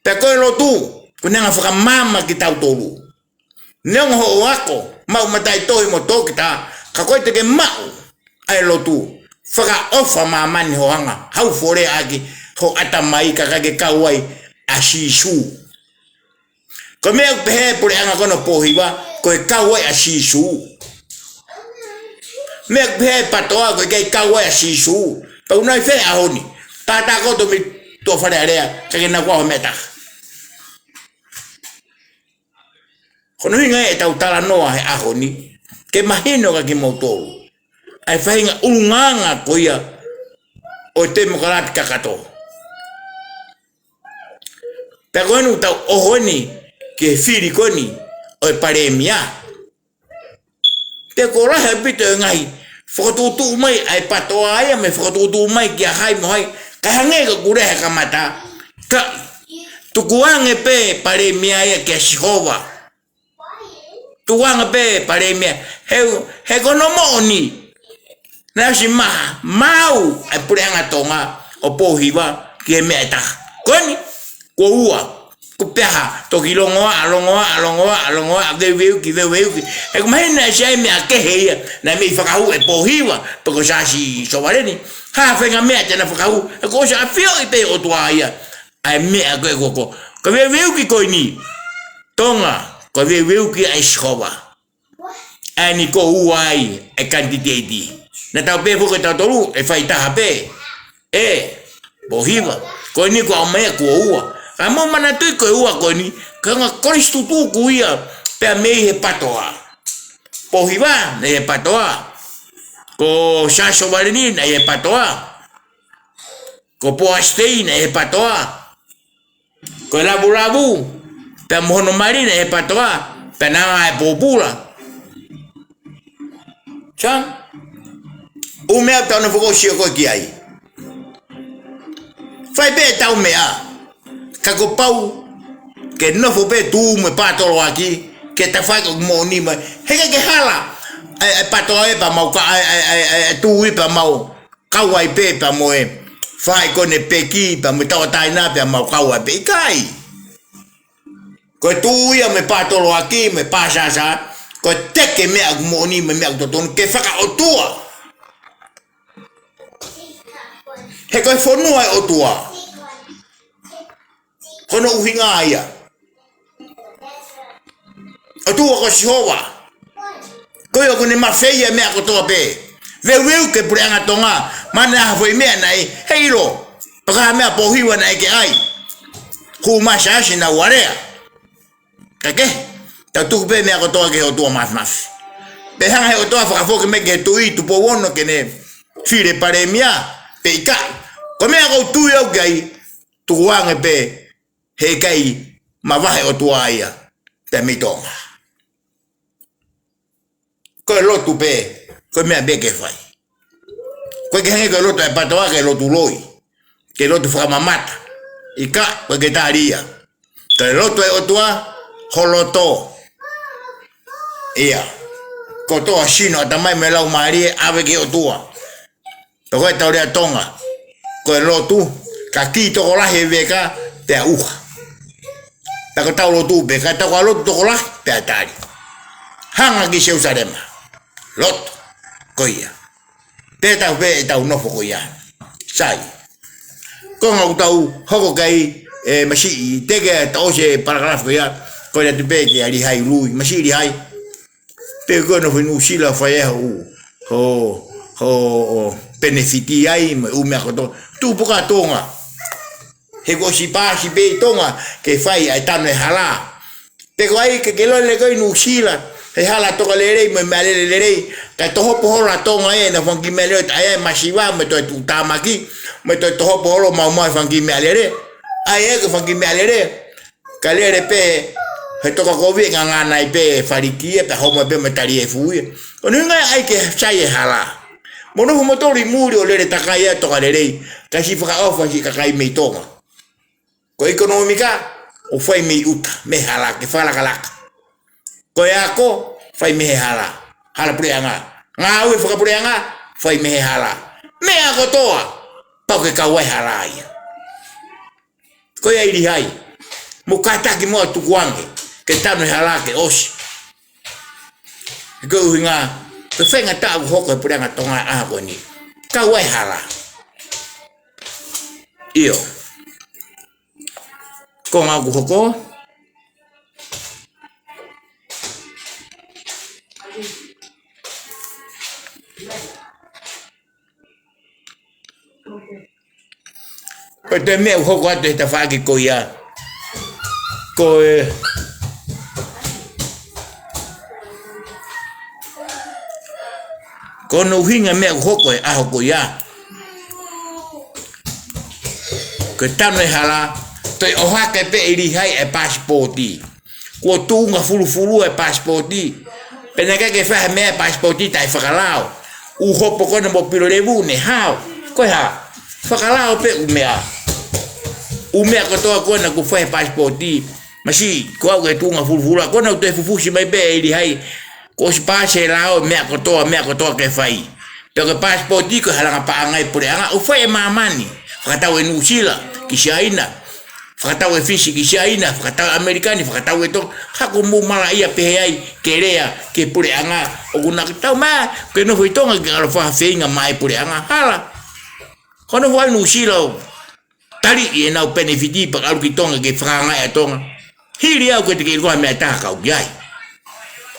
Pea ko e lotu, ko ʻene anga fakamaama kitautolu. Neongo hoʻo ako, maʻu mataʻitohi mo toketā, ka ko e te ke maʻu ʻa e lotu, fakaʻofa māmani hoʻo anga, hau fole ʻaki ho ʻatamai ka ʻikai ke kau ai ʻa Sīsū. Ko e meʻa ʻoku pehē ʻe he puleʻanga ko ena ʻo Pōhiva, ko e kau ai ʻa Sīsū. Meʻa ʻoku pehē ʻe he PATOA, ko e ʻikai kau ai ʻa Sīsū. Pea ʻoku nau ʻi fē he ʻaho ni? Tātākoto mei tuʻa Fale Alea, ka ʻikai ke nau kau ai ha meʻa ʻe taha. Ko hono ʻuhinga ia ʻetau talanoa he ʻaho ni, ke mahino kia kimoutolu ʻa e faʻahinga ʻulungaanga ko ia ʻo e temokalati kakato. Pea ko eni ʻoku tau ʻoho eni ki he fili ko eni ʻo e palēmia. Pea kuo lahi ʻaupito e ngaahi fakatuʻutuʻu mai ʻa e PATOA ia mo e fakatuʻutuʻu mai kia hai mo hai. Kae hangē ko ʻeku lea he kamata, ka tukuange pē palēmia ia kia Sihova. Tukuange pē palēmia. He, he ko hono moʻoni, naʻe ʻosi maha, maau ʻa e puleʻanga Tonga ʻo Pōhiva ki he meʻa ʻe taha. Ko eni, kuo ua, Pea ha, toki longoaʻa, longoaʻa, longoaʻa, longoaʻa, veuveuki, veuveuki. He ko e mahino naʻe ʻi ai e meʻa kehe ia, naʻe mei fakahū ʻe Pōhiva, pe ko Siaosi Sovaleni. Ha faʻahinga meʻa te na fakahū, he kuo ʻosi ʻafioʻi pē ʻe he ʻOtua ia ʻa e meʻa ko ē ko ē. Ko e veuveuki ko eni, Tonga, ko e veuveuki ʻa Sihova. ʻA eni ko e ua ai e kanititeiti. Naʻa tau pehē foki ʻe tautolu, ʻe fai taha pē. ʻE, Pōhiva. Ko eni ko e ʻomai kuo ua. Ka mou manatuʻi ko e ua ko eni, ko e ngaahi kolisi tutuku ia, pea mei he PATOA. Pōhiva, naʻe ʻi he PATOA. Ko Siaosi Sovaleni, naʻe ʻi he PATOA. Ko Poasi Tei, naʻe ʻi he PATOA. Ko e Lavulavu, pea mo hono mali naʻe ʻi he PATOA, pea naʻe ʻi ai e pōpula. Sai, ʻū meʻa ʻoku tau nofo ʻo sio ko ē ki ai. Fai pē ʻetau meʻa, ka kuo pau ke nofo pē tuʻu mo e pātoloaki, ke tafaʻaki ʻoku moʻoni mai. He ʻikai ke hala ʻa e, ʻa e PATOA ē pea mau ka, ʻa e, ʻa e, ʻa e, ʻa e, ʻa e tuʻi pea mau kau ai pē pea mo e faʻahi ko eni peki, pea mo e tauʻatāina pea mau kau ai pē, ʻikai. Ko e tuʻi ia mo e pātoloaki, mo e pāsasa, ko e teke meʻa ʻoku moʻoni mo e meʻa ʻoku totonu ke fakaʻotua. He ko e fonua ʻo e ʻOtua. Ko hono ʻuhinga ia. ʻOtua ko Sihova. Ko ia ʻoku ne mafeia e meʻa kotoa pē. Veuveuki e puleʻanga Tonga, maʻana ha foʻi meʻa naʻe ʻi ai, ʻilo. Pea ko e hā e meʻa Pōhiva naʻe ʻikai ke ʻai. Hū mai Siaosi naʻa nau alea. Ka ke, tau tuku pē meʻa kotoa ki he ʻOtua Māfimafi. Pea hanga ʻe he ʻOtua ʻo fakafoki mai ki he Tuʻi Tupou Ono ke ne fili palēmia, pe ʻikai. Ko e meʻa ʻoku ou tui au ki ai, tukuange pē, he ʻikai mavahe ʻOtua ia pea mei Tonga. Ko e lotu pē, ko e meʻa pē ke fai. ʻOku ʻikai ke hangē ko e lotu ʻa e PATOA, ko e lotu loi, ko e lotu fakamamata. ʻIkai, ʻoku ʻikai ke tali ia. Ko e lotu ʻa e ʻOtua, ho loto. ʻIa. Kotoa sino, ʻatamai mo e laumālie, ʻave ki he ʻOtua. Pea ko e tau lea Tonga, ko e lotu, ka ki tokolahi e veka, pea ʻuha. Pea ko e tau lotu pē, ka tau ka lotu tokolahi, pea tali. Hanga ki Selusalema. Lotu. Ko ia. Pea tau pē ʻetau nofo ko ia. Sai. Ko e ngaahi ʻoku tau hoko ki ai, ʻe masiʻi, teke tau ʻosi e palakalafi ko ia, ko ia tu pē ki ai Lihai Lui, masiʻi Lihai. Pe ko e nofo ʻi Nuʻusila fai e hoʻo, hoʻo, hoʻo penefiti ai, mo e ʻū meʻa kotoa. Tuʻu pē ki Tonga. He kuo ʻosi paasi pē ʻi Tonga ke fai ʻa e tanu e hala. Pe ko hai ke ke lele ko ē ʻi Nuʻusila, he hala toka lelei, mo e meʻalele lelei, kae tohopo holo ʻa Tonga ʻe he ngaahi fanga kiʻi meʻalele, ʻa e masiva, mo e toe tuʻutāmaki, mo e toe tohopo holo maumau e fanga kiʻi meʻalele. ʻA e ko e fanga kiʻi meʻalele. Ka lele pē, he toka kovi ʻe ngangana ai pē faliki ia, pea homo pē mo e tali efu ia. Ko hono ʻuhinga ia ʻai ke sai e hala. Mou nofo moutolu ʻi muli ʻo lele takai ʻa e toka lelei, kae siʻi fakaʻofa siʻi kakai mei Tonga. Ko e ʻekonōmika, ʻoku fai mei ʻuta, mei he hala, ke fakalakalaka. Ko e ako, fai mei he hala, hala puleʻanga. Ngāue fakapuleʻanga, fai mei he hala. Meʻa kotoa, pau ke kau ai e hala ia. Ko ia ʻi Lihai. Mou kātaki muʻa ʻo tukuange ke tanu e hala ke ʻosi. He ko e ʻuhinga, ko e faingataʻa ʻoku hoko he puleʻanga Tonga ʻaho ko eni. Kau ai e hala. ʻIo. Ko e ngaahi ʻoku hoko. Ko e toe meʻa ʻoku hoko atu he tafaʻaki ko ia. Ko e, ko hono ʻuhinga e meʻa ʻoku hoko he ʻaho ko ia. Ko e tanu e hala, toe ʻohake pē ʻe Lihai e paasipooti. Kuo tuʻunga fulufulu e paasipooti. Pea naʻe ʻikai ke fai ha meʻa e paasipooti taʻefakalao. ʻOku hopo ko ena mo Pilolevu ne hao. Ko e hā? Fakalao pē ʻū meʻa. ʻŪ meʻa kotoa ko ena kuo fai he paasipooti. Masiʻi, ko au ke tuʻunga fulufulu. Ko ena ʻoku toe fufusi mai pē ʻe Lihai. Kuo ʻosi paasi e lao, meʻa kotoa, meʻa kotoa ke fai. Pea ko e paasipooti ko e halanga paʻanga ʻa e puleʻanga, ʻoku fai ʻe māmani. Fakatau ʻe Nuʻusila, ki Siaina. Fakatau e Fisi ki Siaina, fakatau ʻAmelika ni, fakatau e Tonga. Hā ko hoʻomou malaʻia pehē ai ke lea ki he puleʻanga ʻoku na tau mai, ke nofo ʻi Tonga ke ʻalu ʻo fakafeinga mai puleʻanga. Hala. Ko hoʻo nofo ai Nuʻusila ʻo taliʻi ʻenau penefiti pea ʻalu ki Tonga ke fakaangaʻi ʻa Tonga. Hili au ko e te ke ʻilo ko ha meʻa ʻe taha kau ki ai.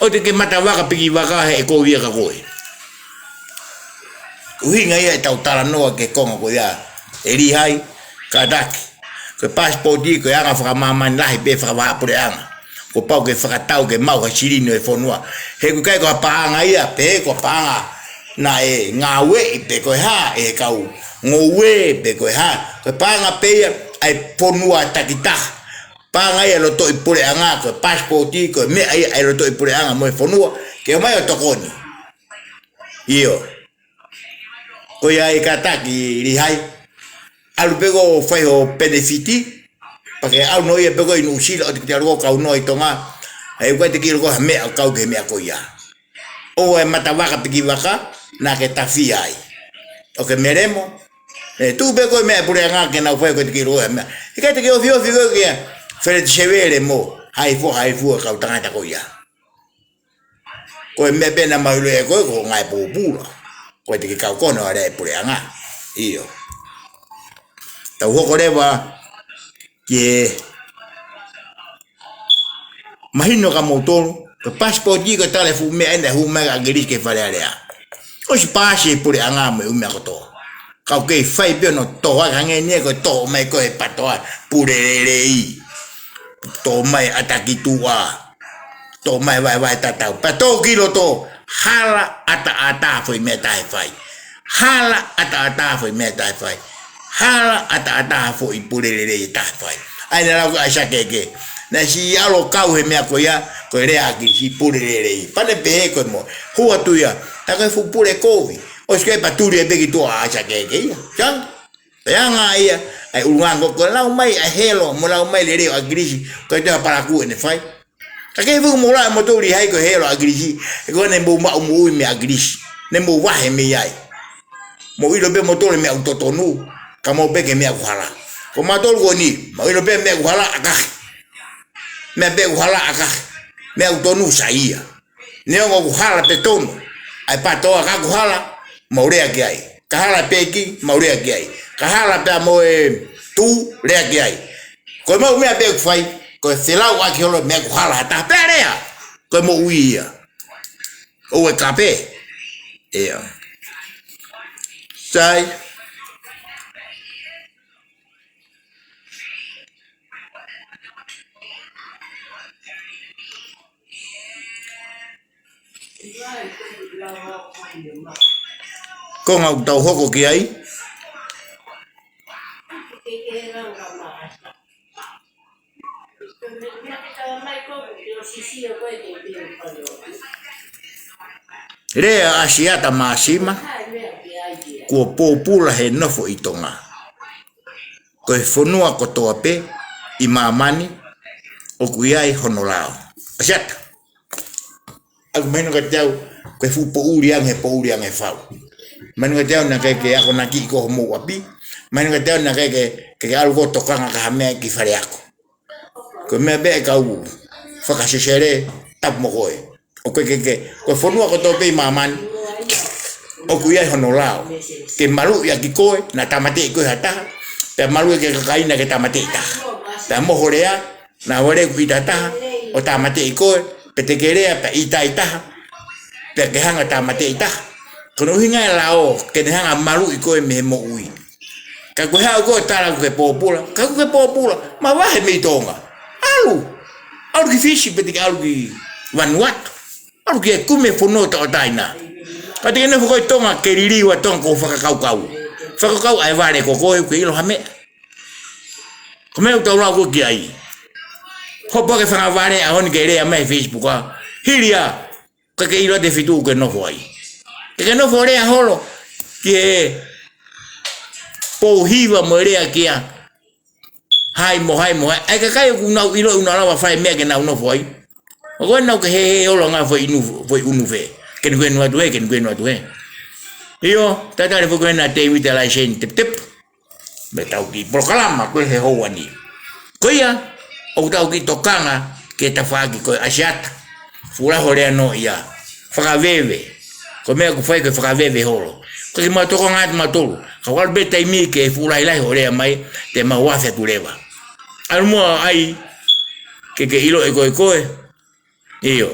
ʻOua te ke mata vaka piki vaka he ʻe kovi ia kia koe. ʻUhinga ia ʻetau talanoa ki he konga ko ia ʻe Lihai, kātaki. Ko e pasipoti ko e anga fakamāmani lahi pē fakavahaʻapuleʻanga. Kuo pau ke fakatau ke maʻu ha silini ʻo e fonua. He ʻoku ʻikai ko ha paʻanga ia, pe ko ha paʻanga naʻe ngāueʻi pe ko e hā, ʻe he kau ngoue pe ko e hā. Ko e paʻanga pē ia ʻa e fonua takitaha. Paʻanga ia ʻa e lotoʻi puleʻanga, ko e pasipoti, ko e meʻa ia ʻa e lotoʻi puleʻanga mo e fonua, ke ʻomai ʻo tokoni. ʻIo. Ko ia ai kātaki Lihai. ʻAlu pē koe ʻo fai hoʻo penefiti, pea ke ʻalu noa ia pē koe ʻi Nuʻusila, ʻoua te ke ʻalu koe ʻo kau noa ʻi Tonga. He ʻoku ʻikai te ke ʻilo ko ha meʻa ʻoku kau ki he meʻa ko ia. ʻOua ʻe mata vaka piki vaka, naʻa ke tafi ai. ʻOku ke melemo. ʻE tuʻu pē koe meʻa puleʻanga ke nau fai, ʻoku ʻikai te ke ʻilo ko ha meʻa. ʻIkai te ke ofiofi koe kia Feleti Sevele mo Haifua, Haifua, kau tangata ko ia. Ko e meʻa pē naʻa mau ʻilo ʻe koe ko e ngaahi pōpula. ʻOku ʻikai te ke kau kono ʻa e puleʻanga. ʻIo. Tau hoko leva ki he mahino kia moutolu, ko e pasipoti ko e tala e fuʻu meʻa ʻena ʻe hū mai ʻa ʻAkilisi ki he Fale Alea. ʻOsi paasi e puleʻanga mo e ʻū meʻa kotoa. Ka ʻoku kei fai pē hono toʻo, hangē ni ia ko e toʻo mai ko e patoa, pule lelei. Toʻo mai ʻata ki tuʻa. Toʻo mai vaevae tatau. Pea toʻo ki loto, hala ʻataʻatā foʻi meʻa ʻe taha ʻe fai. Hala ʻataʻatā foʻi meʻa ʻe taha ʻe fai. Hala ʻataʻatā foʻi pule lelei ʻe taha ʻe fai. ʻA ia naʻe lau ko ʻAisake Keke. Naʻe siʻi ʻalu ʻo kau he meʻa ko ia, ko e lea ʻa ʻAkilisi, pule lelei. Pea ne pehē ko e mo. Hū atu ia. Tā ko e fuʻu pule kovi. ʻOsi ko ē pea tuli ai pē ki tuʻa ʻa ʻAisake Keke ia. Siana. Pea ʻi ai ngā ia, ʻa e ʻulungaanga ko e lau mai ʻa e helo, mo e lau mai lelei ʻo ʻAkilisi, ko e te ha palakū ʻene fai. Ka ke fuʻu mo la mo tō Lihai ko e helo ʻa ʻAkilisi, he ko ʻene mou maʻu moʻui mei ʻAkilisi, ne mou vahe mei ai. Mou ʻilo pē moutolu e meʻa ʻoku totonu, ka mou pehē ko e meʻa ʻoku hala. Ko mautolu ko eni, mou ʻilo pē meʻa ʻoku hala ʻakahi. Meʻa pē ʻoku hala ʻakahi. Meʻa ʻoku tonu saiʻia. Neongo ʻoku hala pe tonu ʻa e patoa, ka ʻoku hala, mou lea ki ai. Ka hala pē ki, mou lea ki ai. Ka hala pea mo e tū, lea ki ai. Ko e maʻu meʻa pē ʻoku fai, ko e felau ʻaki holo meʻa ʻoku hala ha taha pea lea. Ko e moʻui ia. ʻOua ʻe kape. ʻIa. Sai. Konga ʻoku tau hoko ki ai. Lea ʻa Siata Māsima, kuo pōpula he nofo ʻi Tonga. Ko e fonua kotoa pē ʻi māmani, ʻoku ʻi ai hono lao. ʻAsiata. ʻOku mahino kiate au, ko e fuʻu poʻuli ange, poʻuli ange fau. Mahino kiate au naʻe ʻikai ke akonakiʻi koe homou ʻapi. Mahino kiate au naʻe ʻikai ke, ke, ke ʻalu koe ʻo tokanga ki ha meʻa ki fale ako. Ko e meʻa pē ʻa e kau fakasesele, tapu mo koe. ʻOku ke, ke, ke, ko e fonua kotoa pē ʻi māmani, ʻoku ʻi ai hono lao. Ke maluʻi ʻaki koe, naʻa tāmateʻi koe ʻe ha taha. Pea maluʻi ʻaki e kakai naʻa ke tāmateʻi taha. Pea mo ho lea, naʻa vale ku ʻita taha, ʻo tāmateʻi koe, pe te ke lea, pea ʻita ʻi taha. Pea ke hanga ʻo tāmateʻi taha. Ko hono ʻuhinga e lao, ke ne hanga ʻo maluʻi koe mei he moʻui. Ka ko e haʻu koe ʻo tala ʻoku ke pōpula, ka ʻoku ke pōpula, mavahe mei Tonga. ʻAlu, ʻalu ki Fisi pe te ke ʻalu ki Vanuatu. ʻAlu ke kumi e fonua ʻo tauʻatāina. Ka te ke nofo koe ʻi Tonga ke liliu ʻa Tonga ko e fakakaukau. Fakakaukau ʻa e vale ko koe ʻoku ke ʻilo ha meʻa. Ko e meʻa ʻoku tau lau ko ē ki ai. Hopo ke fanga vale ʻaho ni ke lea mai he Facebook ʻa. Hili ia. Ka ke ʻilo ʻa e feituʻu ʻoku ke nofo ai. Ke ke nofo lea holo ki he pou hiva mo e lea kia hai mo hai mo hai. ʻA e kakai ʻoku nau ʻilo ʻoku nau lava fai e meʻa ke nau nofo ai. ʻOku nau ke he, he olo ngā foʻi inu, foʻi unu fē. Ke nu ke nu atu he, ke nu ke nu atu he. ʻIo, tatale foki ena Tēvita Laiseni Teputepu. Mei he tau kiʻi polokalama ko ē he houa ni. Ko ia, ʻoku tau kiʻi tokanga ki he tafaʻaki ko e ʻAsiata. Fuʻu lahi hoʻo lea noaʻia. Fakaveve. Ko e meʻa ʻoku fai ko e fakaveve holo. Ko e kiʻi mau tokanga atu mautolu. Ka ʻoku ʻalu pē taimi ke fuʻu lahilahi hoʻo lea mai, te mau afe atu leva. ʻAlu muʻa ai, ke ke ʻilo ʻe koe koe. ʻIo.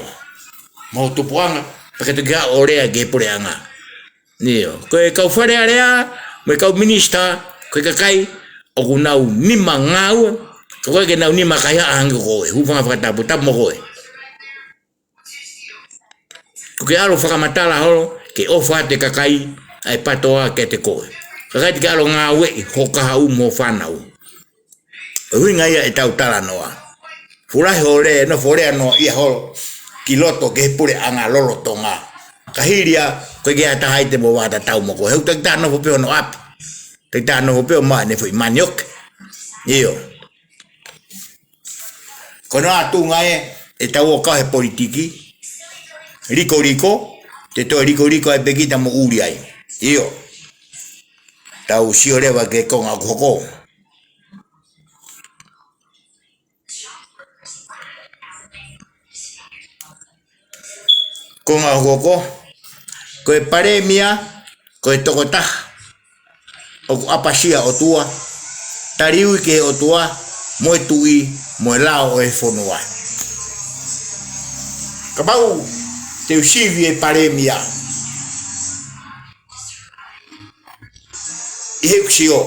Mo hoʻo tupuʻanga, pea ke toki haʻu ʻo lea ki he puleʻanga. ʻIo. Ko e kau Fale Alea, mo e kau minisitā, ko e kakai ʻoku nau nima ngāue, ka ʻoku ʻikai ke nau nima kaihaʻa hangē ko koe, hūfanga fakatapu, tapu mo koe. Ko e ke ʻalu fakamatala holo, ke ʻofa atu e kakai, ʻa e PTOA kiate koe. Kakai te ke ʻalu ngāueʻi, ho kahaʻu mo ho fānau. ʻUhinga ia ʻetau talanoa. Fuʻu lahi hoʻo lea, nofo lea noaʻia holo ki loto ki he puleʻanga lolotonga. Ka hili ia, ko e ke ʻatā ai te mo vātatau mo koe. He ʻoku takitaha nofo pē hono ʻapi. Takitaha nofo pē ʻo maʻu ʻene foʻi manioke. ʻIo. Ko hono ʻā tuʻunga ē, ʻetau ō kau he politiki. Likoliko, te toe likoliko ai pē kita mo ʻuli ai. ʻIo. Tau sio leva ki he konga ʻoku hoko. Konga ʻoku hoko, ko e Palēmia, ko e tokotaha ʻoku ʻapasia ʻOtua, taliui ki he ʻOtua, mo e tuʻi, mo e lao ʻo e fonua. Kapau te u sivi e Palēmia, ʻi heʻeku sio,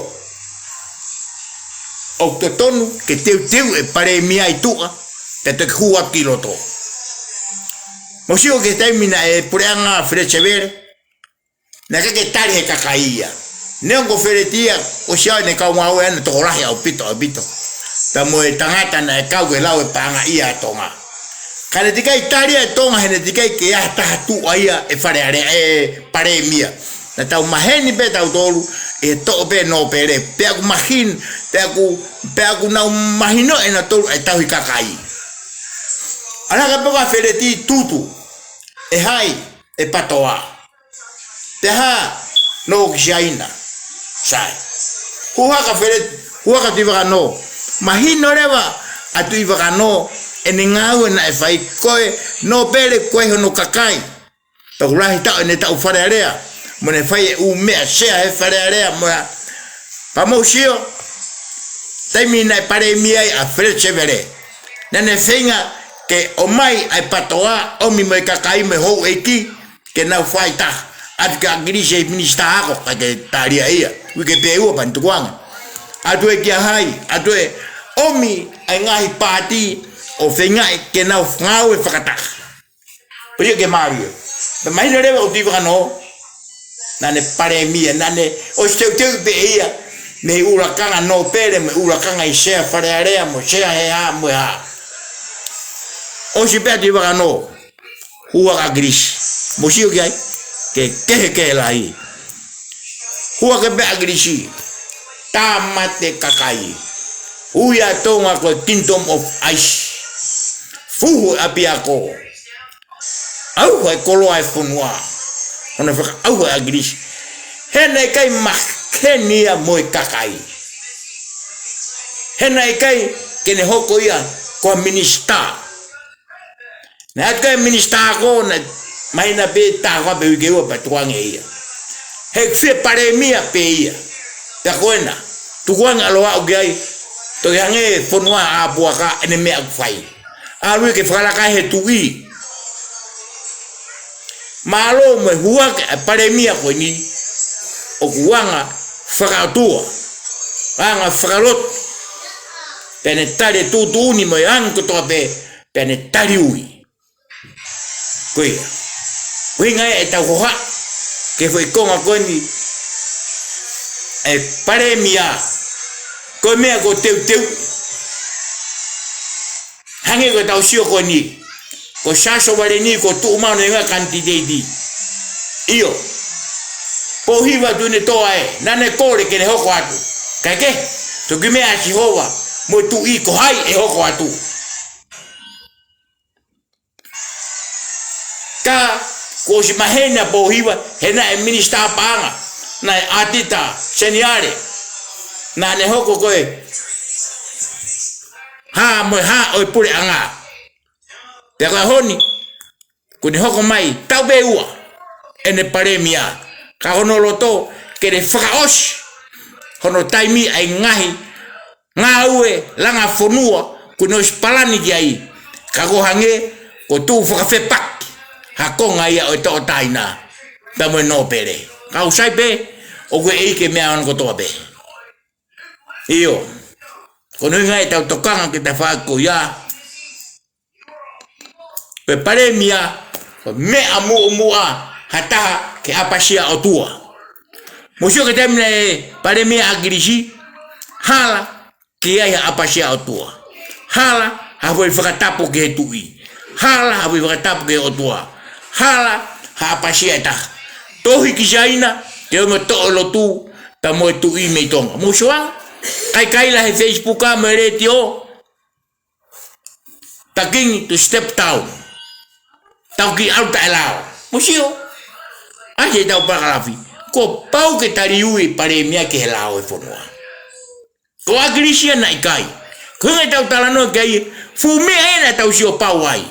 ʻoku totonu ke teuteu e Palēmia ʻi tuʻa, pea toki hū atu ki loto. Mou sio ki he taimi naʻe puleʻanga Feleti Sevele, naʻe ʻikai ke tali he kakai ia. Neongo Feleti ia, ʻosi ʻi ai ʻene kau ngāue ʻana tokolahi ʻaupito, ʻaupito. Pea mo e tangata naʻe kau ke lau e paʻanga ia ʻa Tonga. Ka naʻe teʻeki ai tali ʻe Tonga, he naʻe teʻeki ai ke ʻi ai ha taha tuʻa ia e Fale Alea, e Palēmia. Naʻa tau maheni pē tautolu, ʻe toʻo pē nōpele, pea ʻoku mahino, pea ʻoku, pea ʻoku nau mahinoʻi ʻe nautolu e tauhi kakai. ʻAlu hake pē ko ā Feleti tutu, ʻe hai, ʻe PTOA. Pea hā, nō ki Siaina, sai. Hū hake Feleti, hū hake Tuʻivakanō. Mahino leva ʻa Tuʻivakanō, ʻene ngāue naʻe fai ko e nōpele ko e hono kakai. Pea ʻoku lahi taʻu ʻene taʻu Fale Alea, mo ʻene fai e ʻū meʻa sea he Fale Alea, mo ia. Pea mou sio, taimi naʻe Palēmia ai ʻa Feleti Sevele. Naʻa ne feinga ke ʻomai ʻa e PTOA, ʻomi mo e kakai mo e houʻeiki, ke nau fai taha. ʻAtu kia ʻAkilisi e minisitā ako, ʻikai ke tali ia. Uike pē ʻe ua pea ne tukuange. ʻAtu ē kia hai, ʻatu ē ʻomi ʻa e ngaahi paati ʻo feingaʻi ke nau ngāue fakataha. Pea ia ke mālie. Pea mahino leva ʻoku Tuʻivakanō, naʻa ne Palēmia, naʻa ne ʻosi teuteu pē ʻe ia, mei he ʻū lakanga nōpele, mei he ʻū lakanga ʻi Sea Fale Alea, mo Sea he hā, mo e hā. ʻOsi pē ʻa Tuʻivakanō, hū hake ʻAkilisi. Mou sio ki ai, ke kehekehe lahi. Hū hake pē ʻAkilisi, tāmate kakai. Ui ʻa Tonga ko e Kingdom of Ice. Fuhu e ʻapiako. ʻAuha e koloa e fonua. Hono fakaʻauha ʻe ʻAkilisi. He naʻe ʻikai maheni ia mo e kakai. He naʻe ʻikai ke ne hoko ia ko ha minisitā. Naʻe ʻatu ki ai e minisitā ako, naʻe mahino pē tā ko ā pē uike ua pea tukuange ia. He ʻoku fie Palēmia pē ia. Pea ko ena, tukuange ʻalu ʻo aʻu ki ai, toki hangē e fonua ʻa Puaka ʻene meʻa ʻoku fai. ʻAlu ia ke fakalaka he tuʻi. Mālō mo e hū hake ʻa e Palēmia ko eni, ʻoku anga fakaʻotua, anga fakalotu. Pea ne tali e tuʻutuʻuni mo e anga kotoa pē, pea ne tali ui. Ko ia. ʻUhinga ia ʻetau hohaʻa ki he foʻi konga ko eni ʻa e Palēmia. Ko e meʻa ko e teuteu. Hangē ko ʻetau sio ko eni. Ko Siaosi Valeni ko e tuʻumānoa ʻo e ngaahi kanititeiti. ʻIo. Pōhiva Tuʻinetoa ē. Naʻa ne kole ke ne hoko atu. Kae kehe, toki meʻa ʻa Sihova mo e tuʻi ko hai ʻe hoko atu. Ka kuo ʻosi maheni ʻa Pōhiva, he naʻe minisitā paʻanga, naʻe ʻAtita Seniale, naʻa ne hoko ko e, hā mo e hā ʻo e puleʻanga. Pea ko e ʻaho ni, kuo ne hoko mai, taʻu pē ʻe ua ʻene palēmia, ka ko hono loto ke ne fakaʻosi hono taimi ʻa e ngaahi ngāue langa fonua kuo ne ʻosi palani ki ai. Ka ko e hangē kuo tuʻu fakafepaki ha konga ia ʻo e toʻotaina pea mo e nōpele. Ka ʻoku sai pē, ʻoku ʻikai ke meʻa ʻana kotoa pē. ʻIo, ko hono ʻuhinga ʻetau tokanga ki he tafaʻaki ko ia, ko e palēmia, ko e meʻa muʻomuʻa ha taha ke ʻapasia ʻOtua. Mou sio ki he taimi naʻe palēmia ʻa ʻAkilisi, hala ke ʻi ai ha ʻapasia ʻOtua. Hala ha foʻi fakatapu ki he tuʻi. Hala ha foʻi fakatapu ki he ʻOtua. Hala ha ʻapasia ʻe taha. Tohi ki Siaina ke ō mo toʻo e lotu pea mo e tuʻi mei Tonga. Mou sio ange, kaikaila he Facebook ʻa mo e letiō, the king to step down. Tau kiʻi ʻalu taʻelao. Mou sio, ʻa ē ʻetau palakalafi, kuo pau ke tali ui palēmia ki he lao ʻo e fonua. Ko ʻAkilisi ia naʻe ʻikai. Ko e ʻuhinga ʻetau talanoa ki ai, fuʻu meʻa ʻena ʻetau sio pau ai.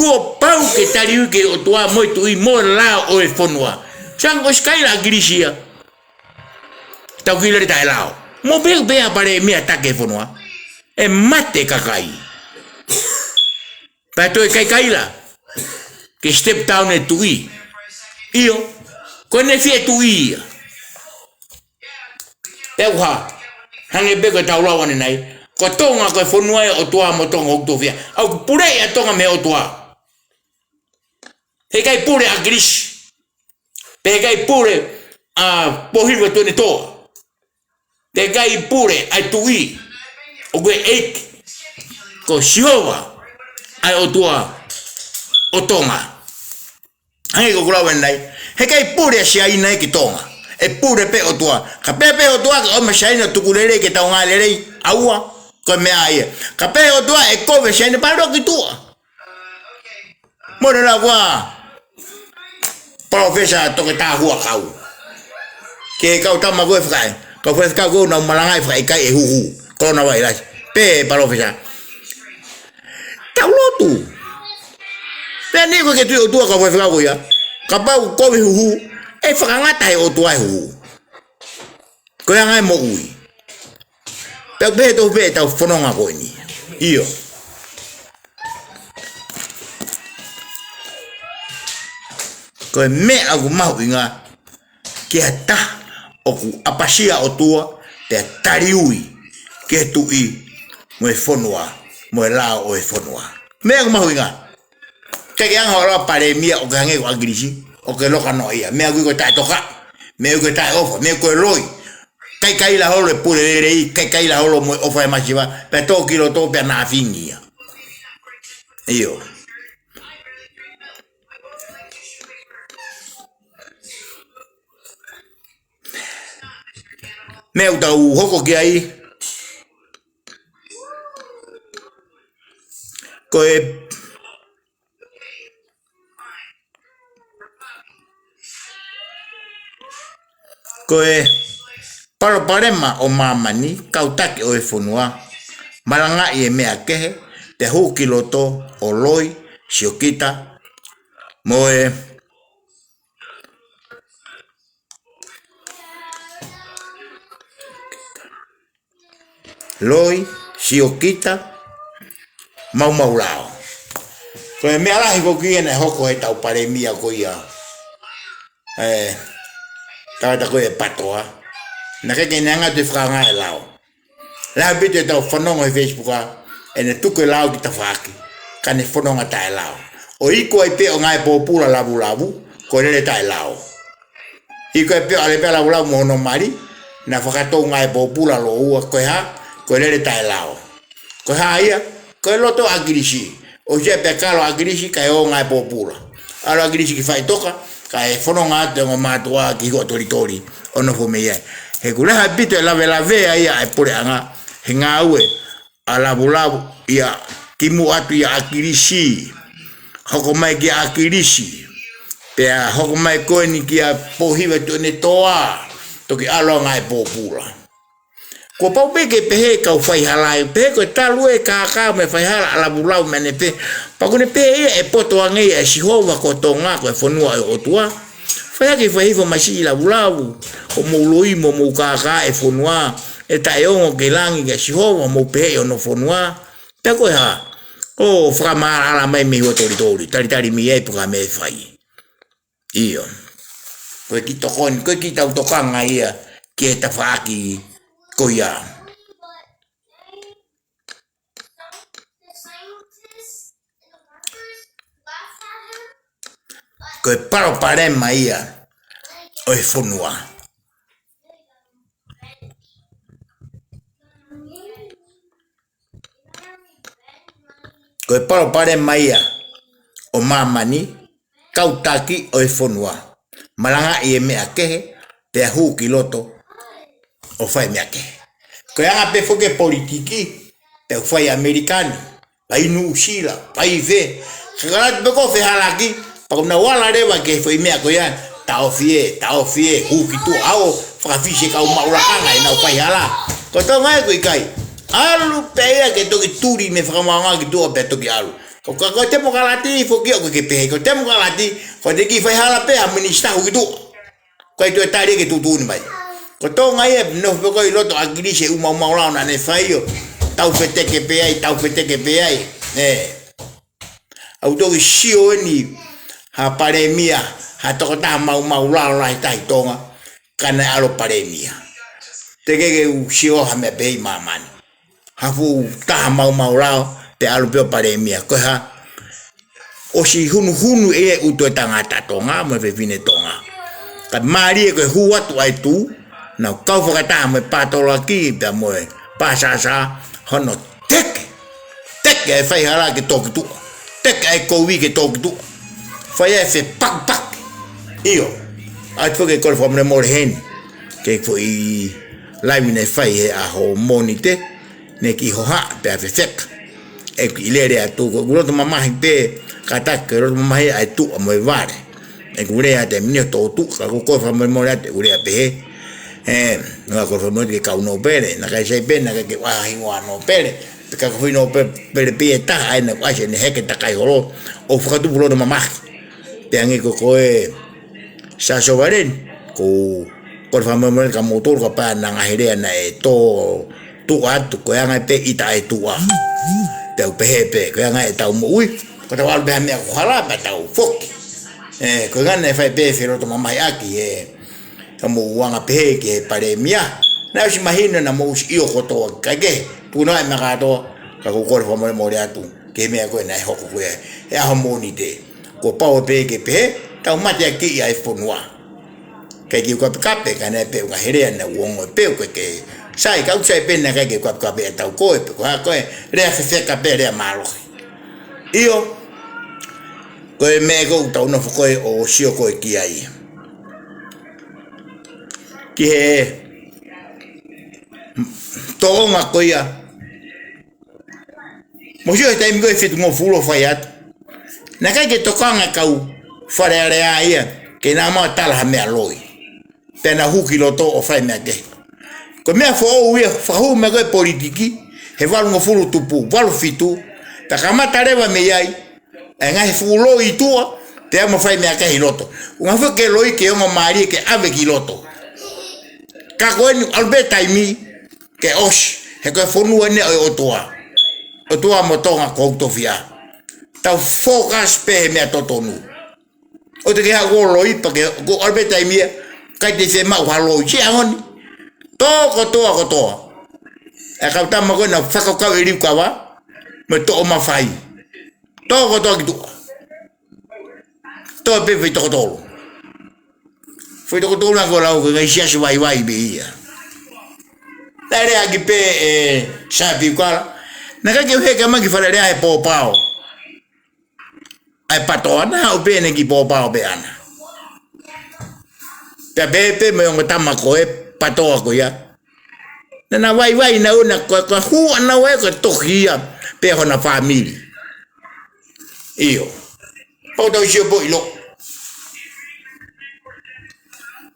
Kuo pau ke tali ui ki he ʻOtua mo e tuʻi mo e lao ʻo e fonua. Sai ange, ʻosi kaila ʻa ʻAkilisi ia, tau kiʻi lele taʻelao. Mou pehē pē ʻa e palēmia taki e fonua, ʻe mate kakai. Pea toe kaikaila ke step down e tuʻi. ʻIo, ko ʻene fie tuʻi ia. Pea ʻoku hā, hangē pē ko ʻetau lau ʻanenai, ko Tonga ko e fonua ʻo e ʻOtua mo Tonga ʻoku tofiʻa. ʻOku puleʻi ʻa Tonga mei he ʻOtua. Heʻikai pule ʻa ʻAkilisi, pea heʻikai pule ʻa Pōhiva Tuʻiʻonetoa, pea heʻikai pule ʻa e tuʻi. ʻOku ʻEiki ko Sihova ʻa e ʻOtua ʻo Tonga. Hangē ko ʻeku lau ʻanenai, heʻikai pule ʻa Siaina ia ki Tonga. ʻE pule pē ʻOtua. Ka pehē pē ʻOtua ke ʻomai ʻa Siaina ʻo tuku lelei ke tau ngāue lelei, ʻaua, ko e meʻa ia. Ka pehē ʻOtua ʻe kovi ʻa Siaina, pea ʻalu ki tuʻa. Mou lea ʻa Palōfesa Toketā Huʻakau ki he kau tama ko ē fakaʻi, kau faifekau ko ē ʻoku nau malangaʻi fakaʻikaiʻi e huhu, kolona vailasi. Pehē ʻe Palōfesa, tau lotu. Pea neʻi ʻikai ke tui ʻOtua kau faifekau ko ia. Kapau ʻoku kovi e huhu, ʻe fakangata ʻe he ʻOtua e huhu. Ko e anga e moʻui. Pea ʻoku pehē tofu pē ʻetau fononga ko eni. ʻIo. Ko e meʻa ʻoku mahuʻinga ki ha taha ʻoku ʻapasia ʻOtua, pea tali ui ki he tuʻi mo e fonua, mo e lao ʻo e fonua. Meʻa ʻoku mahuʻinga. ʻIkai ke anga hoʻo lau palēmia ʻo ke hangē ko ʻAkilisi, ʻo ke loka noa ia. Meʻa ʻoku ui ko e taʻetokaʻi, meʻa ʻoku ui ko e taʻeʻofa, meʻa ʻoku ui ko e loi. Kaikaila holo e pule lelei, kaikaila holo mo e ʻofa ʻe masiva, pea tō ki loto pea naʻa fingi ia. ʻIo. Meʻa ʻoku tau hoko ki ai, ko e, ko e palopalema ʻo māmani, kau taki ʻo e fonua, malangaʻi e meʻa kehe, pea hū ki loto ʻo loi, siokita, mo e loi, siokita, maumau lao. Ko e meʻa lahi ko ia naʻe hoko heʻetau palēmia ko ia, ē, tangata ko ē ʻe Patoa. Naʻe ʻikai ke ne hanga ʻo toe fakaanga e lao. Lahi ʻaupito ʻetau fanongo he Facebook ʻa ʻene tuku e lao ki tafaʻaki, ka ne fononga taʻelao. ʻOku ʻikai pē ʻo ngāue pōpula lavulavu, ko e lele taʻelao. ʻIkai pē ʻo ʻalu pē ʻo lavulavu mo hono mali, naʻa fakatou ngāue pōpula lōua, ko e hā, ko e lele taʻelao. Ko e hā ia, ko e loto ʻo ʻAkilisi. ʻOsi ia pea kalo ʻa ʻAkilisi kae ō ngāue pōpula. ʻAlu ʻa ʻAkilisi ki faʻitoka, kae fononga atu e ongo mātuʻa ki Huʻatolitoli ʻo nofo mei ai. He ʻoku lahi ʻaupito e lavelavea ia ʻa e puleʻanga he ngāue ʻa lavulavu ia kimuʻa atu ia ʻAkilisi. Hoko mai kia ʻAkilisi. Pea hoko mai ko eni kia Pōhiva, tuʻu ʻene toa, toki ʻalu ange e pōpula. Kuo pau pē ke pehē kau faihala, pehē ko e talu e kākā mo e faihala ʻa Lavulau mei ʻanepē. Pea ʻoku ne pehē ia ʻe poto ange ia ʻe Sihova ko Tonga ko e fonua ʻo e ʻOtua. Fai hake fai hifo masiʻi Lavulau, ko mou loi mo mou kākā e fonua, ʻe taʻeongo ki langi kia Sihova, mou pehē ʻi hono fonua. Pea ko e hā? ʻO fakamaʻalaʻala mai mei huatolitoli, talitali mei ai pe ko e hā e meʻa ʻe fai. ʻIo. Ko e kiʻi tokoni, ko e kiʻi tau tokanga ia ki he tafaʻaki ko ia. Ko e palopalema ia ʻo e fonua. Ko e palopalema ia ʻo māmani, kau taki ʻo e fonua. Malangaʻi e meʻa kehe, pea hū ki loto ʻo fai meʻa kehe. Ko e anga pē foki e politiki, pea ʻoku fai ʻi ʻAmelika ni, fai ʻi Nuʻusila, fai fē. Ka ʻoku ʻalu atu pē ko e fehalaki, pea ʻoku nau ala leva ki he foʻi meʻa ko ia, taʻofi ē, taʻofi ē, hū ki tuʻa ʻo fakafisi e kau maʻu lakanga ʻenau faihala. Ko Tonga ē ʻoku ʻikai. ʻAlu pē ia ke toki tuli mei he fakamaauʻanga ki tuʻa pea toki ʻalu. Ko, ko, ko e temokalati foki ʻoku ke pehē, ko e temokalati, ko e teʻeki faihala pē ha minisitā hū ki tuʻa. Ko e toe tali ke tuʻutuʻuni mai. Ko Tonga ia, nofo pē ko ē ʻi loto ʻAkilisi e ʻū maumau lao naʻa ne fai ʻo tau feteke pē ai, tau feteke pē ai. ʻE. ʻOku toki sio eni ha palēmia, ha tokotaha maumau lao lahi taha ʻi Tonga, ka naʻe ʻalu ʻo palēmia. Teʻeki ke u sio ha meʻa pehē ʻi māmani. Ha fuʻu taha maumau lao, pea ʻalu pē ʻo palēmia. Ko e hā? ʻOsi hunuhunu ʻe ia e ʻuto e tangata Tonga, mo e fefine Tonga. Ka mālie ko e hū atu ʻa e tuʻu, nau kau fakataha mo e pātolaki, pea mo e pāsāsā, hono teke, teke e faihala ke tō ki tuʻa, teke e kovi ke tō ki tuʻa. Fai e fepakipaki. ʻIo, ʻoatu foki e kole fakamolemole heni, ki he foʻi laivi naʻe fai he ʻaho Mōnite, ne kiʻi hohaʻa pea fefeka. ʻE kiʻi lele atu ko ʻeku loto mamahi pē, kātaki ko e loto mamahi ʻa e tuʻa mo e vale. ʻEku lea atu e mini o tō tuʻa, ka ʻoku ou kole fakamolemole atu ʻeku lea pehē. ʻE, naʻa ku kole fakamolemole ki he kau nōpele, naʻa ku ʻai sai pē, naʻa ku ʻai ke u ʻai ha hingoa nōpele, pe ka ko e foʻi nōpele, pele pē ia ʻe taha, ʻa ia naʻa ku ʻai sai ʻene heke takai holo, ʻo fakatupu loto mamahi. Pea hangē ko koe, Sā Sovaleni, ʻoku ou kole fakamolemole kia moutolu kapau naʻa ngaahi lea naʻe tō tuʻa atu, ko e anga pē ʻita e tuʻa. Pea u pehē pē, ko e anga ʻetau moʻui, ko ʻetau ʻalu pē ha meʻa ʻoku hala, pea tau foki. ʻE, ko e anga naʻe fai pē feloto mamahi ʻaki, ʻe, ka mou anga pehē ki he palēmia. Naʻe ʻosi mahino naʻa mou ʻosi ʻio kotoa, kae kehe, tuku noa e meʻa kātoa, ka ʻoku ou kole fakamolemole atu, ki he meʻa ko ē naʻe hoko ko ē, he ʻaho Mōnite. Kuo pau pē ke pehē, tau mateakiʻi ʻa e fonua. ʻIkai ke u kapekape, ka naʻe pehē ʻoku ngaahi lea naʻa ku ongoʻi pē ʻoku ʻikai ke sai, ka ʻoku sai pē naʻe ʻikai ke u kapekape ʻe tau ko ē, pe ko ha ko e, lea fefeka pē lea mālohi. ʻIo, ko e meʻa ko ē ʻoku tau nofo ko ē ʻo sio ko ē ki ai. Ki he tōʻonga ko ia, mou sio he taimi ko ē fitungofulu ʻo fai atu. Naʻe ʻikai ke tokanga e kau Fale Alea ia, ke nau ō mai ʻo tala ha meʻa loi. Pea nau hū ki loto ʻo fai meʻa kehe. Ko e meʻa foʻou ia, fakahū mai ko ē politiki, he valungofulu tupu, valu fitu, pea kamata leva mei ai, ʻa e ngaahi fuʻu loi ʻi tuʻa, pea mo fai meʻa kehe ʻi loto. ʻOku ngaahi fuʻu ke loi ke ongo mālie ke ʻave ki loto. Ka ko eni, ʻalu pē taimi, ke ʻosi, he ko e fonua eni ʻo e ʻOtua. ʻOtua mo Tonga ko hoku tofiʻa. Tau focus pē he meʻa totonu. ʻOua te ke haʻu ʻo loi pea ke, ko ʻalu pē taimi ia, ʻikai te ke maʻu ha loi. Siʻi ʻaho ni. Tō kotoa kotoa. ʻA e kau tama ko ē naʻa nau fakakaukau e liukava, mo e toʻo mafai. Tō kotoa ki tuʻa. Tō pē foʻi toko tolu. Foʻi toko tolu naʻa ku lau ko e ngaahi siasi vaivai pē ia. Naʻe lea ʻaki pē ʻe Sā Piukala. Naʻe ʻikai ke u heka mai ki Fale Alea he pōpao. ʻA e PATOA naʻe haʻu pē ʻene kiʻi pōpao pē ʻana. Pea pehē pē mo e ongo tama ko ē PATOA ko ia. Naʻa na vaivai naʻa na ko, ko e hū ʻana ʻo e ko e tohi ia pē hona fāmili. ʻIo. Pau tau sio pē ʻi loto.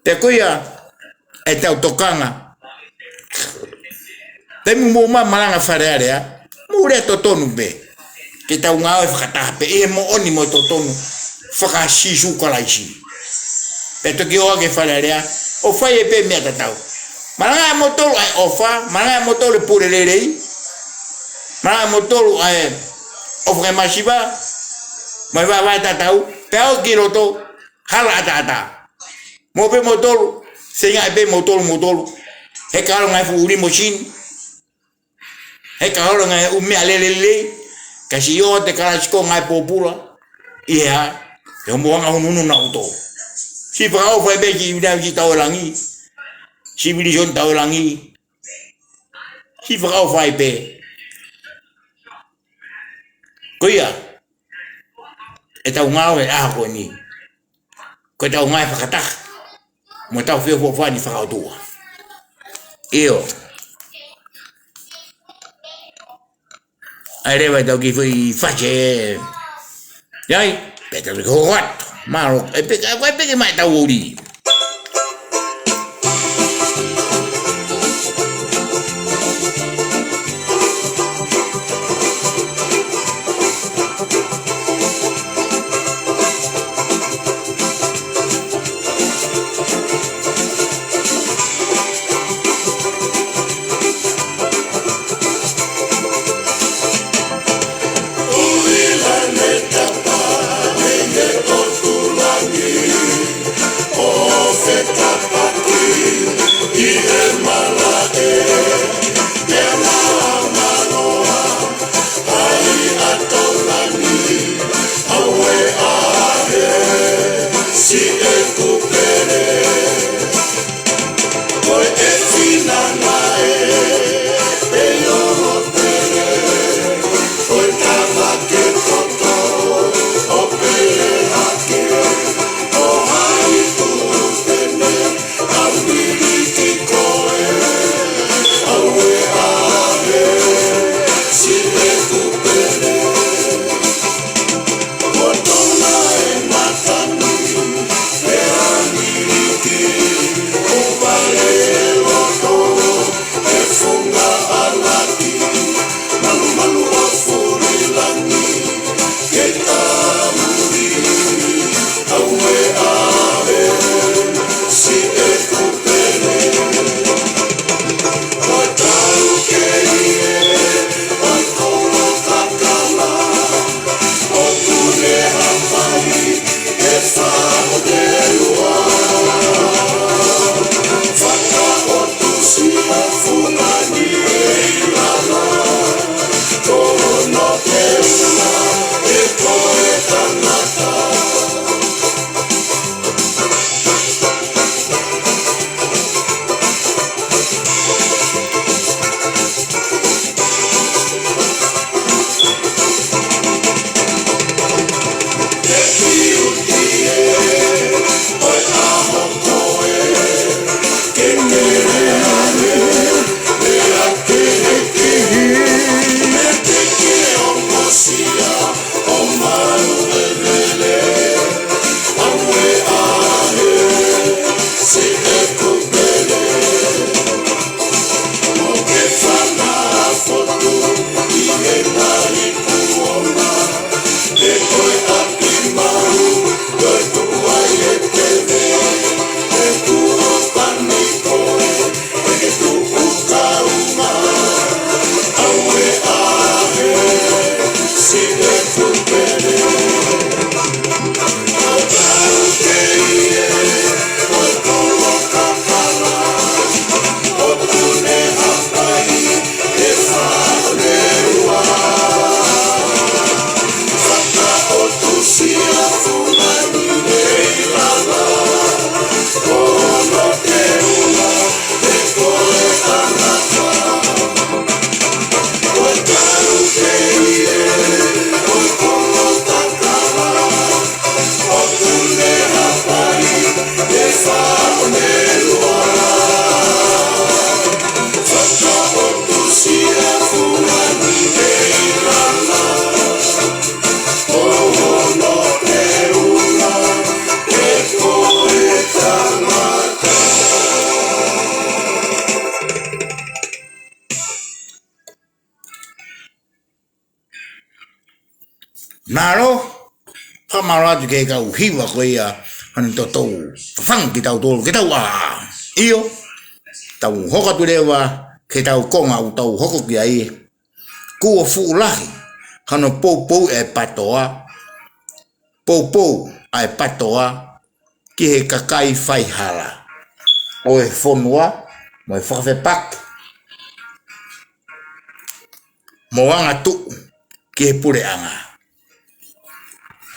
Pea ko ia ʻetau tokanga. Taimi ʻoku mou ma-, malanga Fale Alea, mou lea totonu pē. Ke tau ngāue fakataha pē ʻi he moʻoni mo e totonu faka-Sīsū Kalaisi. Pea toki ō hake Fale Alea, ʻo fai ai pē meʻa tatau. Malanga ʻe moutolu ʻa e ʻofa, malanga ʻe moutolu e pule lelei, malanga ʻe moutolu ʻa e ʻofa ke masiva, mo e vahevahe tatau, pea ō ki loto, hala ʻataʻatā. Mou pē moutolu, seinga ʻe pē moutolu, moutolu. He ka ʻalu ngaahi fuʻu limosini. He ka ʻalu ngaahi ʻū meʻa lelelei. Ka siʻi ō atu e kalasi ko e ngaahi pōpula. ʻI he hā, he homo anga hununu na uto. Siʻi fakaʻofa ʻe pē ki ina ki tau langi. Sivilizoni tau langi. Siʻi fakaʻofa ʻe pē. Ko ia, ʻetau ngāue ʻaho ko eni. Ko ʻetau ngāue fakataha. Mo ʻetau feʻofoʻofani fakaʻotua. ʻIo. ʻAi leva ʻetau kiʻi foʻi fase. ʻAi, pea tau kiʻi hoko atu. Mālō, ʻe pē, ʻe pē ke mai tau ʻuli. Fakamālō atu ki he kau hiva ko ia, hano totou fafangu kitautolu ke tau ʻā. ʻIo, tau hoko atu leva ki heʻetau konga ʻoku tau hoko ki ai. Kuo fuʻu lahi hano poupou ʻa e PATOA, poupou ʻa e PATOA ki he kakai faihala ʻo e fonua mo e fakafepaki mo angatuʻu ki he puleʻanga.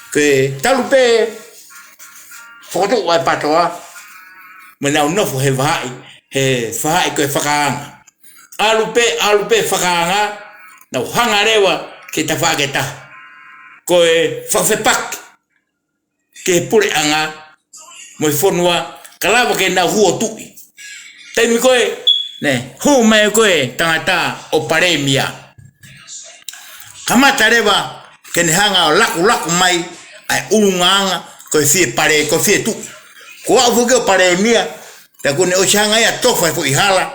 Ke talu pē fokotuʻu ʻa e PATOA, mo ʻenau nofo he vahaʻa, he vahaʻa ko e fakaanga. ʻAlu pē, ʻalu pē fakaanga, nau hanga leva ki he tafaʻaki ʻe taha. Ko e fakafepaki ki he puleʻanga mo e fonua, ka lava ke nau hū ʻo tuʻi. Taimi ko ē, ne, hū mai ko ē tangata ʻo palēmia. Kamata leva ke ne hanga ʻo lakulaku mai ʻa e ʻulungaanga ko e fie pale, ko e fie tuʻi. Ko au foki ʻo palēmia, pea kuo ne ʻosi hanga ia ʻo tofa e foʻi hala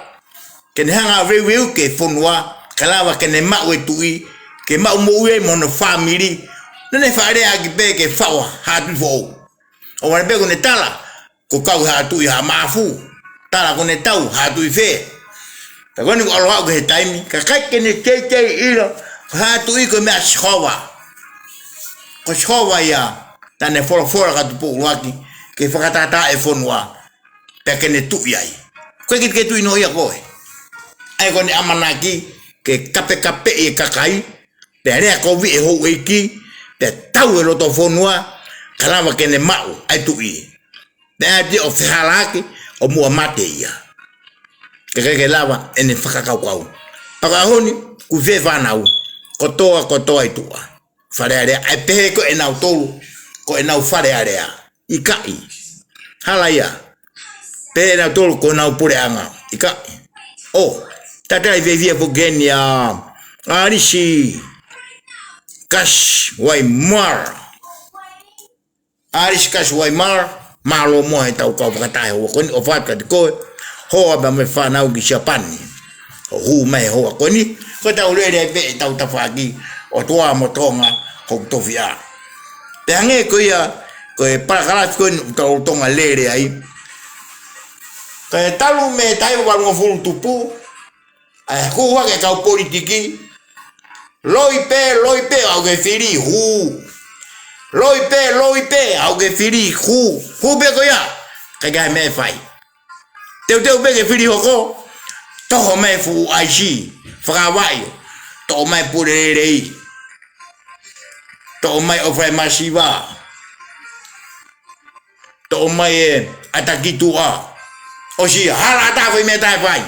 ke ne hanga ʻo veuveuki e fonua, ka lava ke ne maʻu e tuʻi, ke maʻu moʻui ai mo hono fāmili. Naʻa ne faʻa lea ʻaki pē ke faʻu ha tuʻi foʻou. ʻOua naʻa pē kuo ne tala, ko e kau ha tuʻi ha mafu, tala kuo ne tau ha tuʻi fē. Pea ko eni kuo ʻalu ʻo aʻu ki he taimi, ka ʻikai ke ne teitei ʻilo, ko ha tuʻi ko e meʻa ʻa Sihova. Ko Sihova ia, naʻa ne folofola kia Tupou ʻUluaki, ke fakatātā e fonua, pea ke ne tuʻi ai. Ko e kiʻi ke tuʻi noa ia ko ē. ʻA ia ko ʻene ʻamanaki ke kapekapeʻi e kakai, pea lea kovi e houʻeiki, pea tau e loto fonua, ka lava ke ne maʻu ʻa e tuʻi. Pea ʻai ʻo fehalaaki ʻo muʻa mate ia. Ke ke ke lava ʻene fakakaukau. Pea ko e ʻaho ni, ko e fē fānau, kotoa, kotoa ʻi tuʻa. Fale Alea, ʻa e pehē ko ʻenautolu, ko ʻenau Fale Alea. ʻIkai. Hala ia. Pehē ʻenautolu ko ʻenau puleʻanga. ʻIkai. ʻO, tatala ʻi he fiefia foki eni ʻa Alisi Kasi Waimara. Alisi Kasi Waimara, mālō muʻa heʻetau kau fakataha he houa ko eni, ʻofa atu kiate koe, hoa pea mo e fānau ki Siapani. ʻO hū mai he houa ko eni, ko ʻetau lele ai pē ʻetau tafaʻaki, ʻOtua mo Tonga, hoku tofiʻa. Pea hangē ko ia, ko e palakalafi ko eni ʻoku tau lolotonga lele ai. Ko e talu mei he taha hiva valungofulu tupu, ʻa e hū hake e kau politiki, loi pē, loi pē, ʻoku ke fili hū. Loi pē, loi pē, ʻoku ke fili hū. Hū pē ko ia, ʻikai ke ʻi ai ha meʻa ʻe fai. Teuteu pē ke fili hoko, toho mai e fuʻu ʻaisi, fakavaʻi, toʻo mai e pule lelei, toʻo mai e ʻofa masiva, toʻo mai e ʻata ki tuʻa. ʻOsi hala ʻatā foʻi meʻa ʻe taha ʻe fai.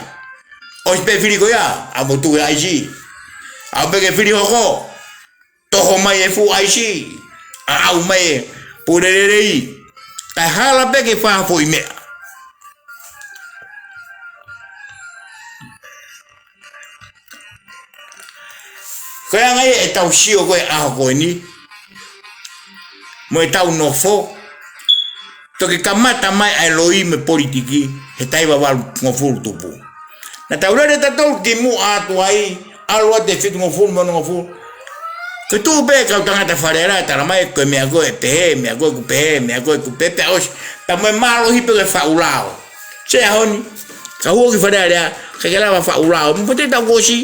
ʻOsi pē fili ko ia, ʻalu mo tuʻu he ʻaisi. ʻAlu pē ke fili hoko, toho mai e fuʻu ʻaisi, ʻaʻau mai e pule lelei. Kae hala pē ke fai ha foʻi meʻa. Ko e anga ia ʻetau sio ko ē he ʻaho ko eni, mo ʻetau nofo, toki kamata mai ʻa e loi mo e politiki he taha hiva valungofulu tupu. Naʻa tau lele tautolu kimuʻa atu ai, ʻalu atu e fitungofulu mo e onongofulu. Ko e tuʻu pē e kau tangata Fale Alea ʻo tala mai ko e meʻa ko ē pehē, meʻa ko ē ʻoku pehē, meʻa ko ē ʻoku pehē, pea ʻosi, pea mo e mālohi pē ko e faʻu lao. Sai, ʻaho ni, ka hū ki Fale Alea, ʻikai ke lava faʻu lao, mo e tau kuo ʻosi,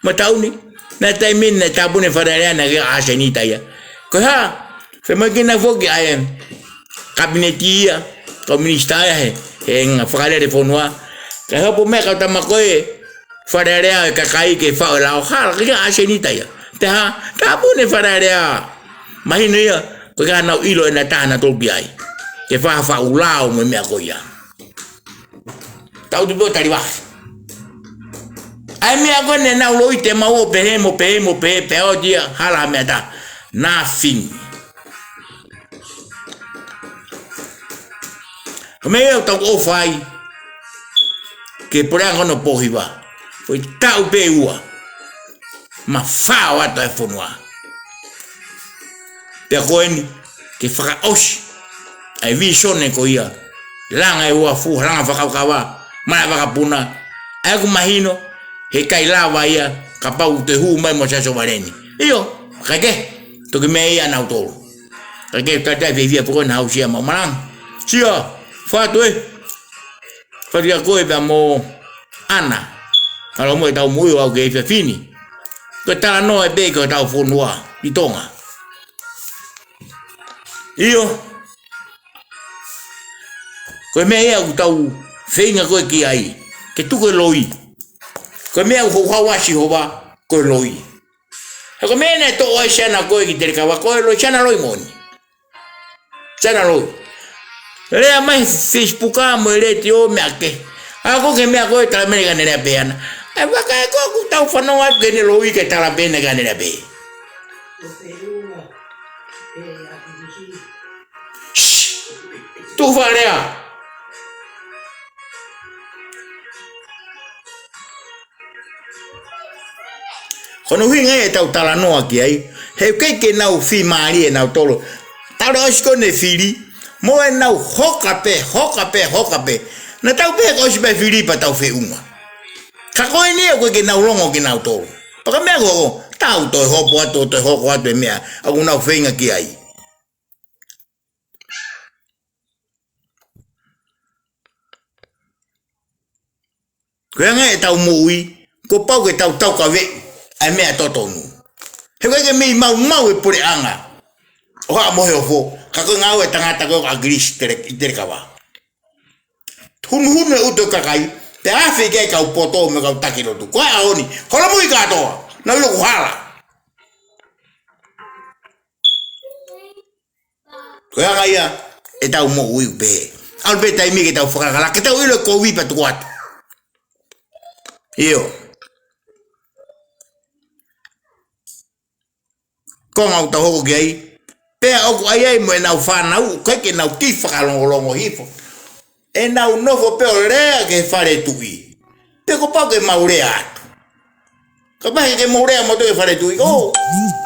mo e taʻu ni, naʻe taimi naʻe tāpuni e Fale Alea naʻe ʻikai ha ʻasenita ia. Ko e hā, femoʻuekina foki ʻa e kapineti ia, kau minisitā ia he, he ngaahi fakalele fonua. Ka hopo mai e kau tama ko ē Fale Alea ʻo e kakai ke faʻu e lao, hala, ʻikai ha ʻasenita ia. Pea hā, tāpuni e Fale Alea. Mahino ia, ʻoku ʻikai ke nau ʻilo ʻe nautolu ha taha naʻa nau tō ki ai ke fai ha faʻu lao mo e meʻa ko ia. Tau tupu ʻo tali vahe. ʻA e meʻa ko ē naʻa nau loi te mau ʻo pehē mo pehē mo pehē, pea ʻoua ʻe hala ha meʻa ʻe taha. Nothing. Ko e meʻa ia ʻoku tau ʻofa ai ki he puleʻanga ko eni ʻo Pōhiva. Foʻi taʻu pē ʻe ua, mafao atu e fonua. Pea ko eni, ke fakaʻosi ʻa e vīsone ko ia, langa e uafu, langa fakakava, mala vakapuna, ʻa ia ʻoku mahino, heʻikai lava ia, kapau te hū mai mo Siaosi Valeni. ʻIo, kae kehe, toki meʻa ia ʻanautolu. Ka ke talitali fiefia pē ko ena hausia mau malangi. Sio, Fatu ē. Fatu ia ko e pea mo ʻAna. Kalo mo e tau mui au ke fefine. Ko e talanoa ē pē ko e tau fonua ʻi Tonga. ʻIo. Ko e meʻa ia ʻoku tau feinga ko ē ki ai. Ke tuku e loi. Ko e meʻa ʻoku houhau ai ʻa Sihova, ko e loi. He ko e meʻa naʻe toʻo ai ʻa Siana ko ē ki Telekava, ko e loi, Siana loi moʻoni. Siana loi. Lea mai Facebook ʻa mo e letiō meʻa kehe. ʻA ko e meʻa ko ē talamai ʻe he kakai lea pē ʻAna. ʻAi, vakai ko ē ʻoku tau fanongo atu ki heʻene loi ke tala pē ʻe he kakai lea pē. Shh! Tufa lea. Ko hono ʻuhinga ia ʻetau talanoa ki ai, he ʻoku ʻikai ke nau fiemālie ʻe nautolu. Tala ʻosi ko ē ʻene fili, mo ʻenau hoka pē, hoka pē, hoka pē. Naʻa tau pehē kuo ʻosi pē fili pea tau feʻunga. Ka ko eni ia ʻoku ʻikai ke nau longo kinautolu. Pea ko e meʻa ko ē, tau toe hopo atu, toe hoko atu e meʻa ʻoku nau feinga ki ai. Ko e anga ʻetau moʻui, kuo pau ke tau taukaveʻi ʻa e meʻa totonu. He ʻoku ʻikai ke mei maumau e puleʻanga ʻo Haʻa Moheofo, ka ko e ngāue ʻa e tangata ko ē ʻa ʻAkilisi Tele-, ʻi Telekava. Hunuhunu e ʻuto kakai, pea afe ki ai e kau poto mo e kau taki lotu. Ko e ʻaho ni, holomui kātoa, naʻa nau ʻilo ʻoku hala. Ko e anga ia ʻetau moʻui pē. ʻAlu pē taimi ke tau fakakala, ke tau ʻilo e kovi pea tuku atu. ʻIo. Ko e ngāue ʻoku tau hoko ki ai. Pea ʻoku ʻi ai mo ʻenau fānau, ʻikai ke nau kiʻi fakalongolongo hifo. ʻEnau nofo pē ʻo lea ki he fale tuʻi. Pea kuo pau ke mau lea atu. Kapau ʻe ʻikai ke mau lea mautolu ki he fale tuʻi, ʻo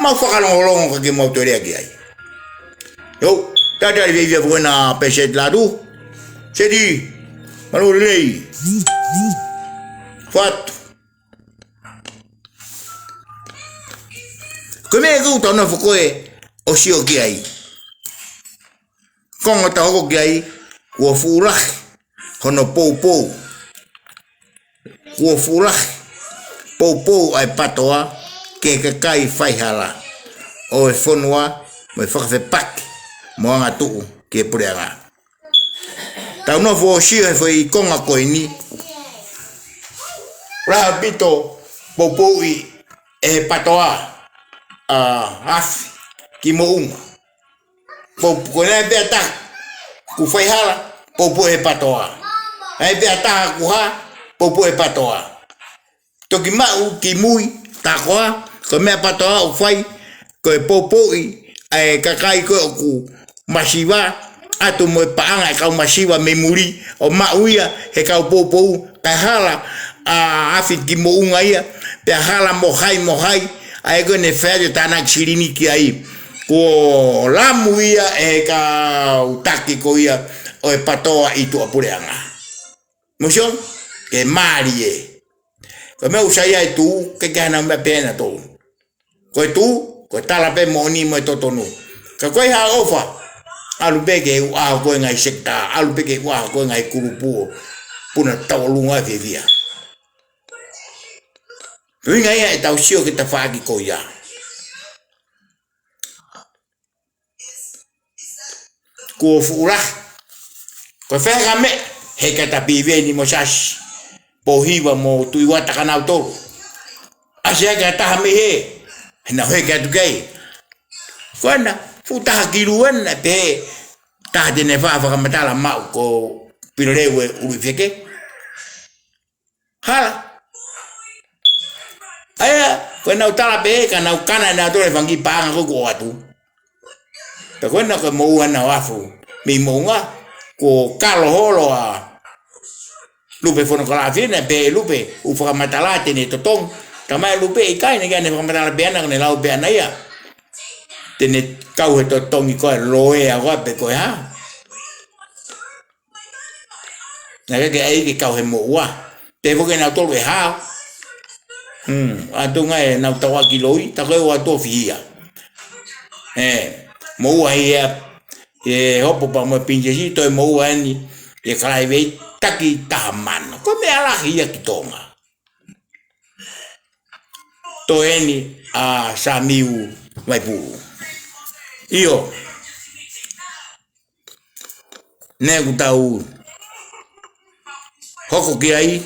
mau fakalongolongo ka ke mau toe lea ki ai. ʻIo, talitali fiefia pē ko ena pē Seti Latu. Seti, mālō e lelei. Fatu. Ko e meʻa ʻoku tau nofo ko ē ʻo sio ki ai. Konga ʻoku tau hoko ki ai, kuo fuʻu lahi hono poupou. Kuo fuʻu lahi poupou ʻa e PATOA ki he kakai faihala ʻo e fonua mo e fakafepaki mo angatuʻu ki he puleʻanga. Tau nofo ʻo sio he foʻi konga ko eni. Lahi ʻaupito poupouʻi ʻe he PATOA ʻa Afi ki Moʻunga. Pou-, ko e naʻe pea taha ʻoku faihala, poupou ʻe he PATOA. Naʻe pea taha ʻoku hā, poupou ʻe he PATOA. Toki maʻu ki mui, tā koā, ko e meʻa PATOA ʻoku fai, ko e poupouʻi ʻa e kakai ko ē ʻoku masiva, ʻatu mo e paʻanga e kau masiva mei muli, ʻo maʻu ia he kau poupou, kae hala ʻa Afi ki Moʻunga ia, pea hala mo hai mo hai, ʻa ē ko ē naʻe fai atu e tānaki silini ki ai. Kuo lamu ia ʻe he kau taki ko ia ʻo e PATOA ʻi tuʻapuleʻanga. Mou sio, ke mālie. Ko e meʻa ʻoku sai ai e tuʻu, ʻikai ke ʻi ai haʻanau meʻa pehē ʻe nautolu. Ko e tuʻu, ko e tala pē moʻoni mo e totonu. Ka ko e hā ʻofa, ʻalu pē ki he ʻū ʻaho ko ē ngaahi sekitā, ʻalu pē ki he ʻū ʻaho ko ē ngaahi kulupu ʻo puna tauʻolunga fiefia. Ko e ʻuhinga ia ʻetau sio ki he tafaʻaki ko ia. Kuo fuʻu lahi. Ko e feheka meʻa, heka ʻa Piveni mo Siasi, Pōhiva mo Tuʻivata kinautolu. ʻAsi hake ha taha mei hē, he naʻa nau heke atu ki ai. Ko ena, fuʻu taha ki Luena pē, taha te ne faʻa fakamatala maʻu ko Piloleu e ʻUluʻi Feke. Hala. ʻA ia, ko ʻenau tala pē, ka nau kana ʻe nautolu e fanga kiʻi paʻanga ko ē kuo ʻoatu. Pea ko ena ko e moʻua naʻa nau afu mei Moʻunga, kuo kalo holo ʻa Lupe Fonokalafi, naʻe pehē ʻe Lupe, ʻoku fakamatala te ne totongi. Talamai ʻe Lupe, ʻikai, naʻe ʻikai ke ne fakamatala pē ʻaʻana, ka ne lau pē ʻaʻana ia. Te ne kau he totongi ko e loea ko ē pe ko e hā. Naʻe ʻikai ke ʻai ke kau he moʻua. Te foki ʻe nautolu ʻe hao. Hmm, ʻa e tuʻunga ʻenau tauʻaki loi, tā ko ē ʻoku ʻoatu ʻo fihia. Ē, Moʻua ia ʻe Hopo pea mo e Pilinisesi, toe moʻua eni ʻe Kalaivei, taki taha mano. Ko e meʻa lahi ia ki Tonga. Toe eni ʻa Samiu Vaipulu. ʻIo. Naʻa ku tau hoko ki ai.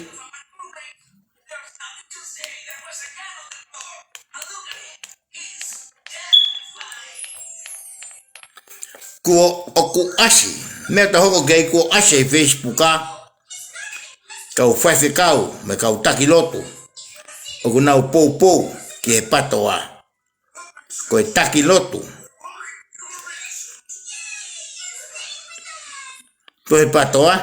Kuo ʻoku ʻasi, meʻa ta hoko ki ai, kuo ʻasi ʻi he Facebook ʻa e kau faifekau mo e kau taki lotu. ʻOku nau poupou ki he PATOA. Ko e taki lotu. Ko e PATOA.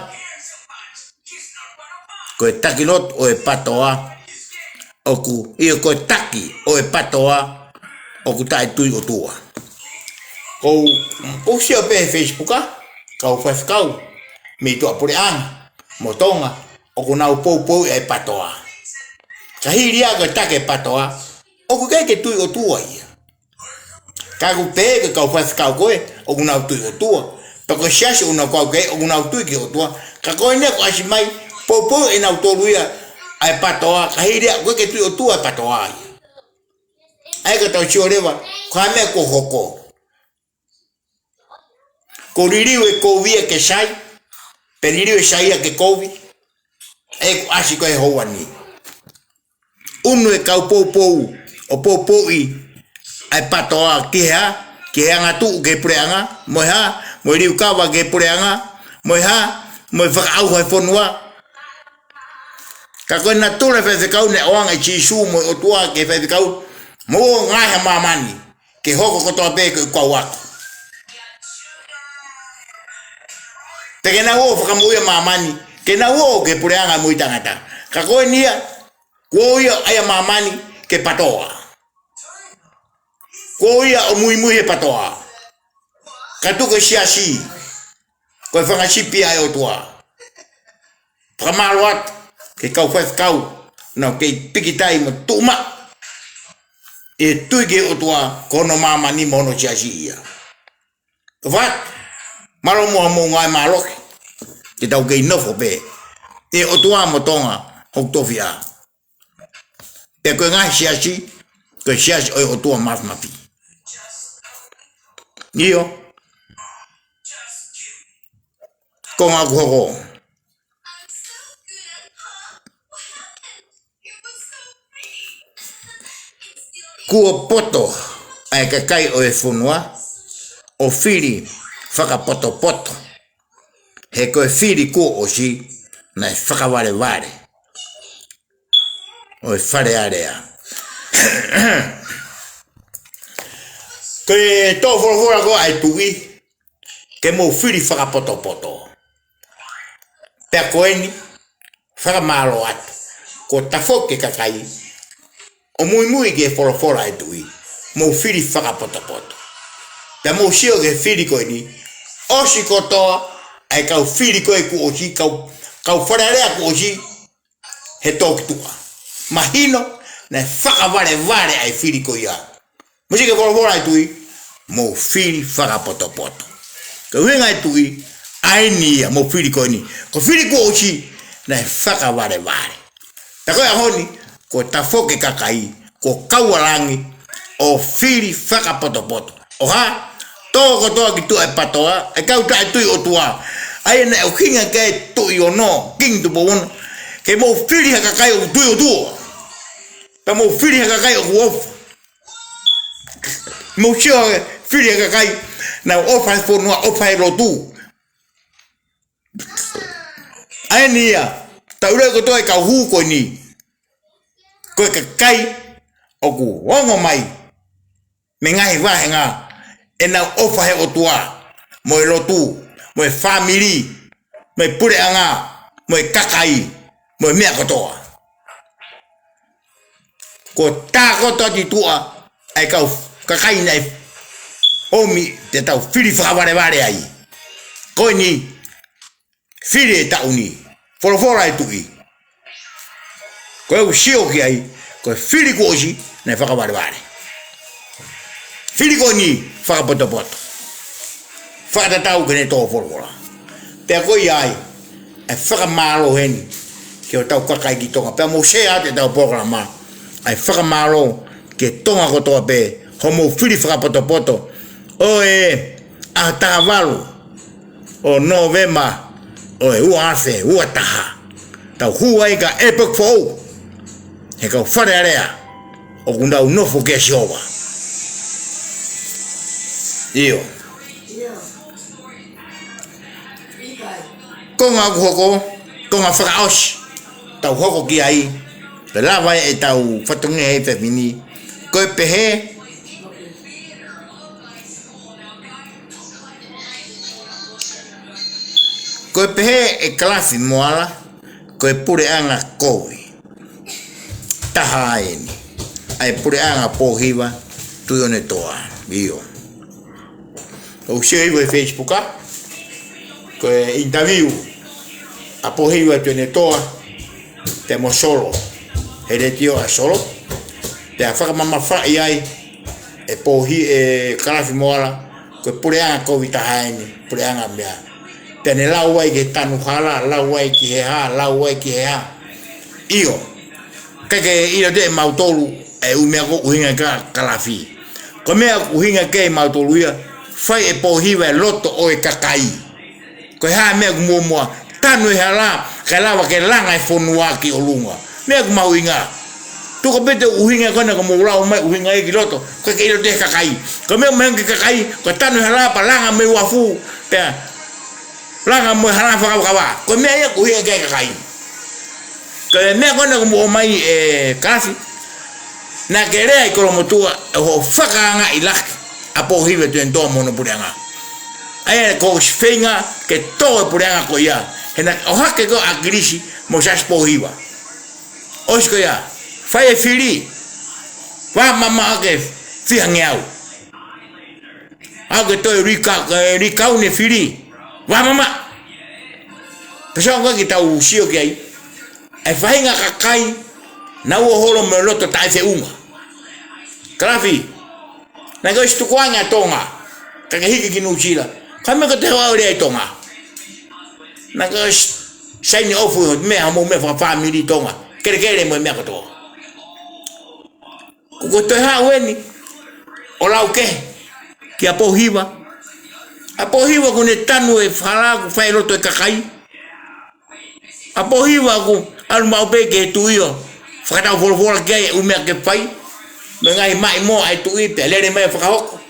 Ko e taki lotu ʻo e PATOA. ʻOku, ʻio ko e taki ʻo e PATOA. ʻOku taʻetui ʻOtua. Ko u, ko u sio pē he Facebook ʻa e kau faifekau mei tuʻapuleʻanga mo Tonga. ʻOku nau poupou ʻa e PATOA. Ka hili ia ko e taki ʻa e PATOA. ʻOku ʻikai ke tui ʻOtua ia. Ka ʻoku pehē ko e kau faifekau ko ē, ʻoku nau tui ʻOtua. Pea ko e siasi ʻoku nau kau ki ai, ʻoku nau tui ki he ʻOtua. Ka ko eni ʻoku ʻasi mai, poupou ʻe nautolu ia ʻa e PATOA, ka hili ia ʻoku ʻikai ke tui ʻOtua ʻa e PATOA ia. ʻA ia ka tau sio leva, ko e hā e meʻa kuo hoko. Ko e liliu e kovi ia ke sai, pea liliu e sai ia ke kovi, ʻa ia kuo ʻasi ko ē he houa ni. ʻUnu e kau poupou, ʻo poupouʻi ʻa e PATOA ki he hā, ki he angatuʻu ki he puleʻanga, mo e hā, mo e liukava ki he puleʻanga, mo e hā, mo e fakaʻauha e fonua. Ka ko e natula e faifekau naʻe ʻoange ʻe Sīsū mo e ʻOtua ki he faifekau, mou ō ngaahi ʻa māmani, ke hoko kotoa pē ko e kau ako. Pea ke nau ō fakamoʻui ʻa māmani, ke nau ō ki he puleʻanga moʻui taʻengata. Ka ko eni ia, kuo ō ia ʻa e māmani ki he PATOA. Kuo ō ia ʻo muimui he PATOA. Ka tuku e siasi, ko e fanga sipi ʻa e ʻOtua. Fakamālō atu ki he kau faifekau, naʻa nau kei pikitai mo tuʻu maʻu. ʻE tui ki he ʻOtua ko hono māmani mo hono siasi ia. Vat, mālō muʻa hoʻomou ngaahi mālohi. Ke tau kei nofo pē. ʻE ʻOtua mo Tonga, hoku tofiʻa. Pea ko e ngaahi siasi, ko e siasi ʻo e ʻOtua Mafimafi. ʻIo. Ko e ngaahi kuo hoko. Kuo poto ʻa e kakai ʻo e fonua, ʻo fili fakapotopoto. He ko e fili kuo ʻosi, naʻe fakavalevale ʻo e Fale Alea. Ko e tō folofola ko ē ʻa e Tuʻi, ke mou fili fakapotopoto. Pea ko eni, fakamālō atu. Kuo tafoki e kakai, ʻo muimui ki he folofola ʻa e Tuʻi, mou fili fakapotopoto. Pea mou sio ki he fili ko eni, ʻosi kotoa ʻa e kau fili ko ē kuo ʻosi, kau, kau Fale Alea kuo ʻosi, he tō ki tuʻa. Mahino, naʻe fakavalevale ʻa e fili ko ia. Mou sio ki he folofola ʻa e Tuʻi, mou fili fakapotopoto. Ko e ʻuhinga ʻa e Tuʻi, ʻa eni ia, mou fili ko eni. Ko e fili kuo ʻosi, naʻe fakavalevale. Ka ko e ʻaho ni, kuo tafoki e kakai, kuo kau ʻa langi, ʻo fili fakapotopoto. ʻO hā, tō kotoa ki tuʻa e PATOA, e kau taʻetui ʻOtua. ʻA ia naʻe ʻuhinga ki ai e Tuʻi Ono, Kingi Tupou Ono. Ke mou fili ha kakai ʻoku tui ʻOtua. Pea mou fili ha kakai ʻoku ʻofa. Mou sio ki he fili ha kakai, naʻa nau ʻofa he fonua, ʻofa he lotu. ʻA eni ia, tau lea kotoa e kau hū ko eni. Ko e kakai ʻoku ongo mai mei he ngaahi vāhenga, ʻenau ʻofa he ʻOtua, mo e lotu, mo e fāmili, mo e puleʻanga, mo e kakai, mo e meʻa kotoa. Kuo tākoto atu ʻi tuʻa ʻa e kau kakai naʻe ʻomi ke tau fili fakavalevale ai. Ko eni, fili e taʻu ni, folofola e Tuʻi. Ko e ʻuhinga ki ai, ko e fili kuo ʻosi, naʻe fakavalevale. Fili ko eni, fakapotopoto. Fakatatau ki heʻene tō folofola. Pea ko ia ai, ʻa e fakamālō heni ki hotau kakai ki Tonga. Pea mou share atu ʻetau polokalama. ʻA e fakamālō ki Tonga kotoa pē, hoʻomou fili fakapotopoto ʻo e ʻaho taha valu ʻo Nōvema ʻo e ua afe ua taha. Tau hū ai ki he ʻepoki foʻou. He kau Fale Alea ʻoku nau nofo kia Sihova. ʻIo. Konga ʻoku hoko, konga fakaʻosi, tau hoko ki ai, pea lava ai ʻetau fatongia he efiafi ni. Ko e pehē, ko e pehē ʻe Kalafi Moala, ko e puleʻanga kovi taha eni ʻa e puleʻanga Pōhiva Tuʻiʻonetoa. ʻIo. ʻOku sio hifo he Facebook, ʻa, ko e interview ʻa Pōhiva Tuʻiʻonetoa pea mo Solo, he letiō ʻa Solo, pea fakamamafaʻi ai ʻe Pōhi-, ʻe Kalafi Moala, ko e puleʻanga kovi taha eni, puleʻanga meʻa. Pea ne lau ai ki he tanu hala, lau ai ki he hā, lau ai ki he hā. ʻIo. Kae ke ʻiloʻi ʻe mautolu e ʻū meʻa ʻoku ʻuhinga ki ai ʻa Kalafi. Ko e meʻa ʻoku ʻuhinga ki ai ʻe mautolu ia, fai ʻe Pōhiva e loto ʻo e kakai. Ko e hā e meʻa ʻoku muʻomuʻa? Tanu e hala, kae lava ke langa e fonua ki ʻolunga. Meʻa ʻoku mahuʻinga. Tuku pē ʻete ʻuhinga ko ena ʻoku mou lau mai ʻuhinga ia ki loto, kae ke ʻiloʻi ʻe he kakai. Ko e meʻa ʻoku mahuʻinga ki he kakai, ko e tanu e hala pea langa mei uafu, pea langa mo e hala fakavakava. Ko e meʻa ia ʻoku ʻuhinga ki ai e kakai. Ko e meʻa ko ena ʻoku mou ʻomai ʻe Kalafi, naʻa ke lea ʻi Kolomotuʻa ʻi hoʻo fakaangaʻi laki ʻa Pōhiva Tuʻiʻonetoa mo hono puleʻanga. ʻA ia ko e feinga ke tō e puleʻanga ko ia. He naʻe ʻohake ko ē ʻa ʻAkilisi mo Siaosi Pōhiva. ʻOsi ko ia, fai e fili, vaʻa mamaʻo ke fiha ngeau. ʻAu ke toe rika-, eh, rikau ne fili, vaʻa mamaʻo. Pea sio ange ke tau sio ki ai. ʻA e faʻahinga kakai naʻa nau holo mo e loto taʻefeʻunga. Kalafi, naʻe ʻosi tukuange ʻa Tonga, kae ke hiki ki Nuʻusila. Ko e meʻa ko ē te hoa ʻo lea ʻi Tonga. Naʻe ʻosi saini ʻofa, meʻa mo e meʻa fakafāmili Tonga. Kelekele mo e meʻa kotoa. Ko e toe haʻu eni ʻo lau kehe kia Pōhiva. ʻA Pōhiva ʻoku ne tanu e hala ʻoku fai loto e kakai. ʻA Pōhiva ʻoku ʻalu maʻu pē ki he tuʻi ʻo fakatau folofola ki ai e ʻū meʻa ke fai. Mo e ngaahi maʻimoa ʻa e tuʻi pea lele mai ʻo fakahoko.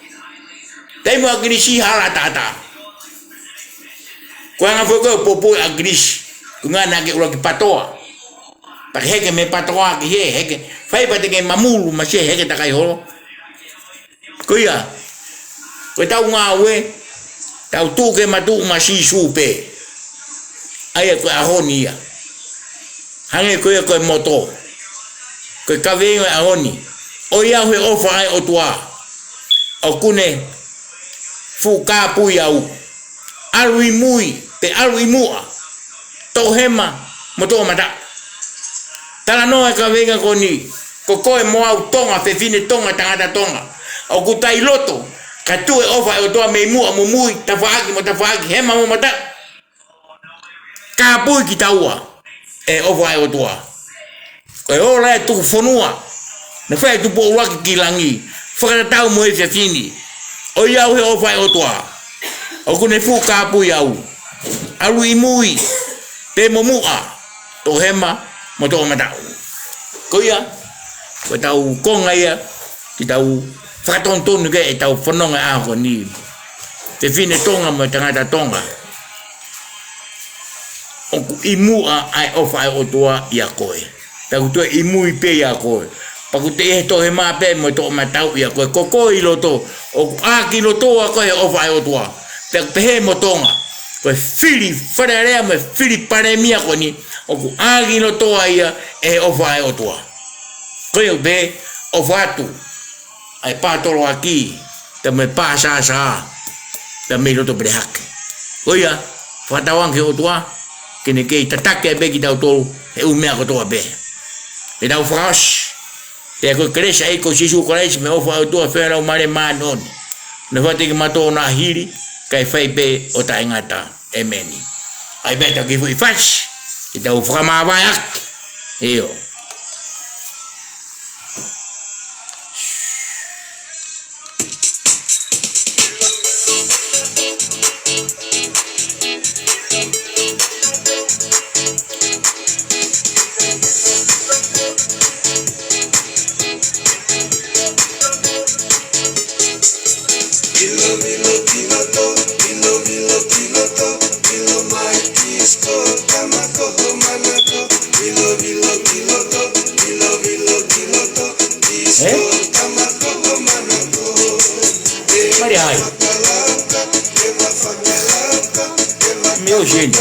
Taimi ʻo ʻAkilisi hala taʻataʻa. Ko e anga foki ʻo e poupou ʻa ʻAkilisi, ko e ʻuhinga naʻa ke ʻuluaki patoa. Pea ke heke mei he patoa ki he heke. Fai pea te ke mamulu, masie heke takai holo. Ko ia, ko ʻetau ngāue, tau tuʻu ke matuʻu maʻa Sīsū pē. ʻA ia ko e ʻaho ni ia. Hangē ko ia ko e moto. Ko e kaveinga ʻo e ʻaho ni. ʻOiauē he ʻofa ʻa e ʻOtua. ʻOku ne fuʻu kāpui au. ʻAlu ʻi mui, pe ʻalu ʻi muʻa. Toʻohema mo toʻomataʻu. Talanoa e kaveinga ko eni, ko koe mo au Tonga, fefine Tonga, tangata Tonga. ʻOku ta ʻi loto, ka tuʻu e ʻofa ʻa e ʻOtua mei muʻa mo mui, tafaʻaki mo tafaʻaki, hema mo mataʻu. Kāpui kitaua ʻe he ʻofa ʻa e ʻOtua. Ko e ola e tuku fonua naʻe fai ʻe Tupou ʻUluaki ki langi, fakatatau mo e efiafi ni. ʻOiauē he ʻofa ʻa e ʻOtua. ʻOku ne fuʻu kāpui au. ʻAlu ʻi mui, pe mo muʻa, toʻohema mo toʻomataʻu. Ko ia, ko ʻetau konga ia, ke tau fakatonutonu ki ai ʻetau fononga ʻaho ni. Fefine Tonga mo e tangata Tonga. ʻOku ʻi muʻa ʻa e ʻofa ʻa e ʻOtua ʻia koe. Pea ʻoku toe ʻi mui pē ʻia koe. Pea ʻoku toe ʻi he toʻohema pē mo e toʻomataʻu ʻia koe. Ko koe ʻi loto, ʻoku ʻākilotoa koe he ʻofa ʻa e ʻOtua. Pea ʻoku pehē mo Tonga. Ko e fili Fale Alea mo e fili Palēmia ko eni, ʻoku ʻākilotoa ia ʻe he ʻofa ʻa e ʻOtua. Ko ia pē, ʻofa atu ʻa e pātoloaki, pea mo e pāsāsā, pea mei loto pele hake. Ko ia, fakatauange ki he ʻOtua, ke ne kei tataki ai pē kitautolu he ʻū meʻa kotoa pē. Ke tau fakaʻosi, pea ko e kelesi ʻa e ʻEiki ko Sīsū Kalaisi mo e ʻofa ʻa e ʻOtua, feohi ʻa e Laumālie Māʻoniʻoni, ne fai kiate kimautolu ʻo nau hili, kae fai pē ʻo taʻengata. ʻEmeni. ʻAi pē tau kiʻi foʻi fasi, ke tau fakamāvaeʻaki. ʻIo. Ē? Mari hai. Mio Jin.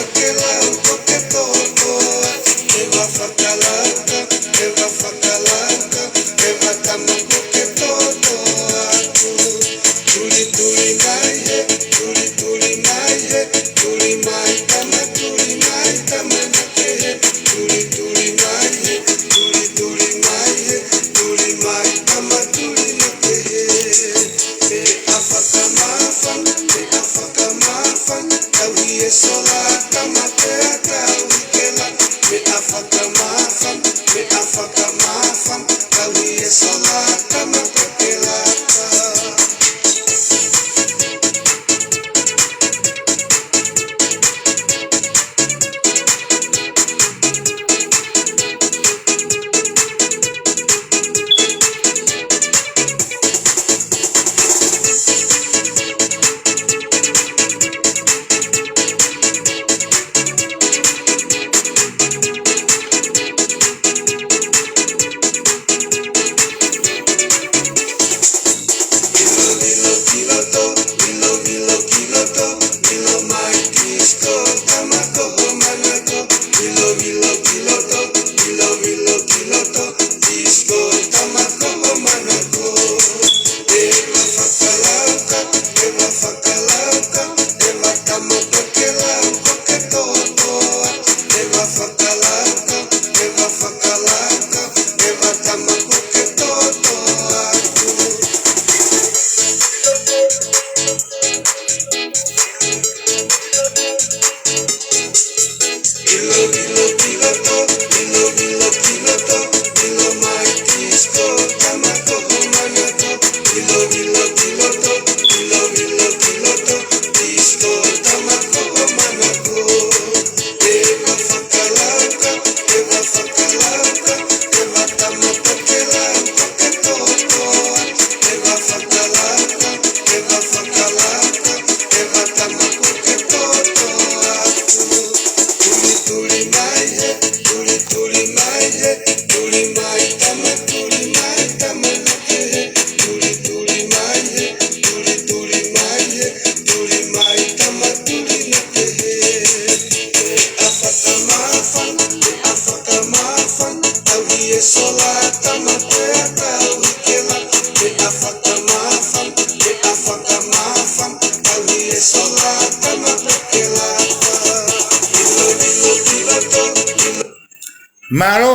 Mālō,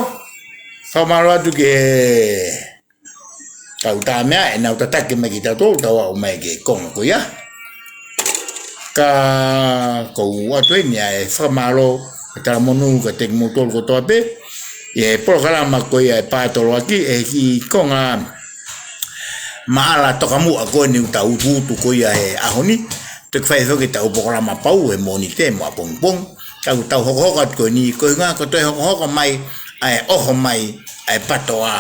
fakamālō atu ki he kau tā meʻa, ʻenau tataki mai kitautolu, tau aʻu mai ki he konga ko ia. Ka ʻoku ou ʻoatu eni ʻa e fakamālō, ʻa e talamonū kiate kimoutolu kotoa pē, ʻi he polokalama ko ia ʻe pātoloaki, ʻi he kiʻi konga maʻala tokamuʻa ko eni ʻoku tau utuutu ko ia he ʻaho ni, toki fai foki ʻetau polokalama pau he Mōnite mo ʻapongipongi. Ka ʻoku tau hokohoko atu ko eni, ko e ʻuhinga ko e toe hokohoko mai ʻa e ʻoho mai ʻa e PATOA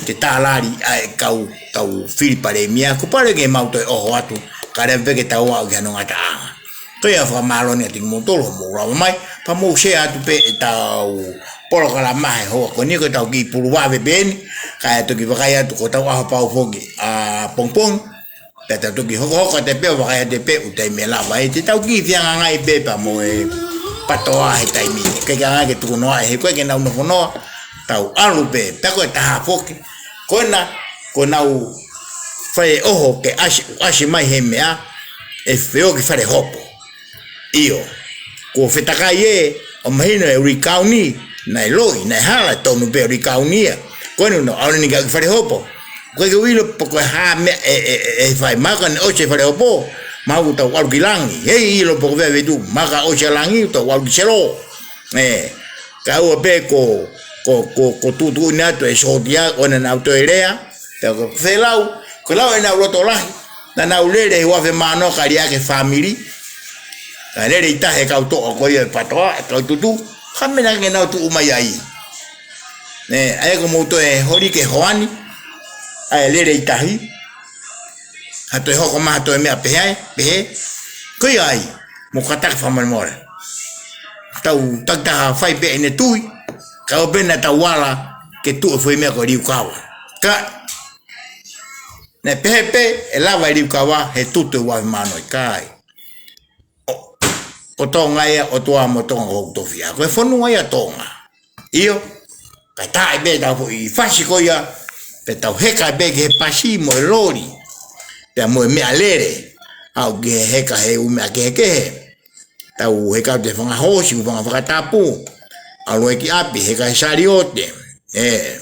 ke tālali ʻa e kau, kau fili palēmia, kuo pau leva ke mau toe ʻoho atu, kae lava pē ke tau aʻu ki hano ngataʻanga. Ko ia fakamālō eni kiate kimoutolu hoʻomou lava mai, pea mou share atu pē ʻetau polokalama he houa ko eni, ko ʻetau kiʻi pulu vave pē eni, kae toki vakai atu ko hotau ʻaho pau foki ʻapongipongi. Pea tau toki hokohoko atu pē ʻo vakai atu pē ʻoku taimi ʻe lava ai, te tau kiʻi fehangahangai pē pea mo e PATOA he taimi ni. ʻIkai ke hanga ke tukunoaʻi he ʻoku ʻikai ke nau nofo noa, tau ʻalu pē, pea ko e taha foki. Ko ena, ko ʻenau fai e ʻoho ke ʻasi, ʻasi mai he meʻa, ʻe feohi ki fale hopo. ʻIo. Kuo fetakai ē, ʻo mahino e likauni, naʻe loi, naʻe hala, tonu pē likauni ia. Ko eni ʻoku nau ʻalu eni ki fale hopo. ʻOku ʻikai ke u ʻilo pe ko e hā meʻa ʻe, ʻe, ʻe, ʻe fai, mahalo ka ne ʻosi e fale hopo. Mahalo ʻoku tau ʻalu ki langi. Hei, ʻilo pe ko fē ʻa e feituʻu, mahalo ka ʻosi ʻa langi, ʻoku tau ʻalu ki Selo. ʻE, kae ʻoua pē ko, ko, ko, ko tuʻutuʻuni atu e sōtia, ʻoua naʻa nau toe lea. Pea ko e felau, ko e lau ʻenau loto lahi. Naʻa nau lele he uafe mano kae liʻaki e fāmili. Kae lele ʻi tahi e kau toʻa ko ia ʻo e PTOA, e kau tutu. Ko e meʻa naʻa nau tuʻu mai ai. ʻE, ʻa ia ko e mou toe holi ke hoani. ʻA e lele ʻi tahi. Ha toe hoko mai ha toe meʻa pehē, pehē. Ko ia ai, mou kātaki fakamolemole. Tau takitaha fai pē ʻene tui, kae ʻoua pē naʻa tau ala ke tuʻu e foʻi meʻa ko e liukava. Ka, naʻe pehē pē, ʻe lava e liukava, he tutu e uafe mano ʻikai. ʻO, ʻo Tonga ia, ʻOtua mo Tonga ko hoku tofiʻa. Ko e fonua ia Tonga. ʻIo, kae taʻe pē tau foʻi fasi ko ia, pea tau heka pē ki he pasi mo e loli, pea mo e meʻalele, ʻalu ki he heka he ʻū meʻa kehekehe. Tau heka atu he fanga hoosi, ʻū fanga fakatapu, ʻalu ki ʻapi, heka he saliote. ʻE.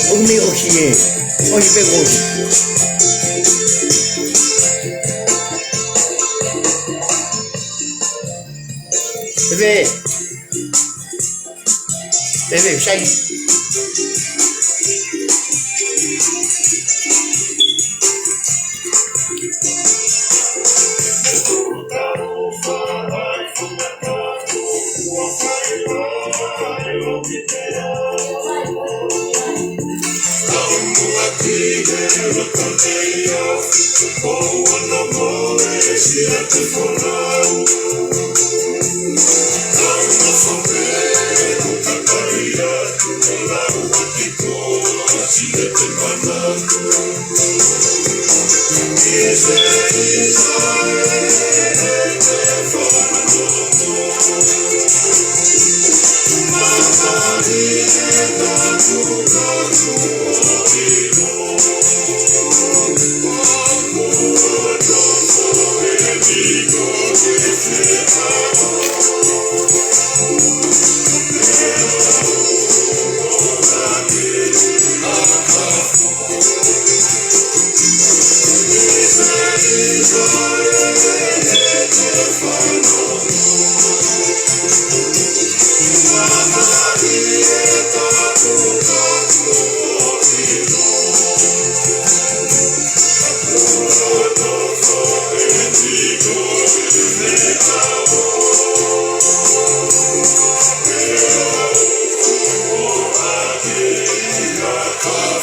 ʻOku mei ʻosi ē. ʻOsi pē ko ē. Eve. Eve, sai.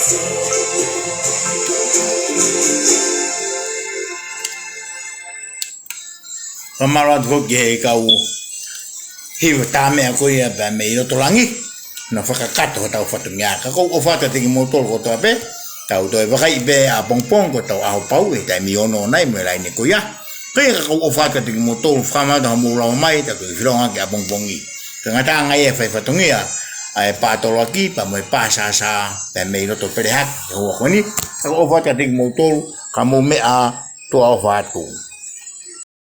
Fakamālō atu foki ki he kau hiva tā meʻa ko ia pea mei loto langi, naʻa nau fakakakato hotau fatongia. Ka ʻoku ou ʻofa atu kiate kimoutolu kotoa pē, tau toe vakai pē ʻapongipongi ko hotau ʻaho pau he taimi ono nai mo e laine ko ia. Ko ia ka ʻoku ou ʻofa atu kiate kimoutolu, fakamālō atu hoʻomou lava mai, tau toe filonga ki ʻapongipongi. Ko e ngataʻanga ia e fai fatongia ʻa e pātoloaki pea mo e pāsāsā pea mei loto Pelehaki he houa ko eni. Ka ʻoku ou ʻofa atu kiate kimoutolu, ka mou meʻa ā, tuʻa ʻofa atu.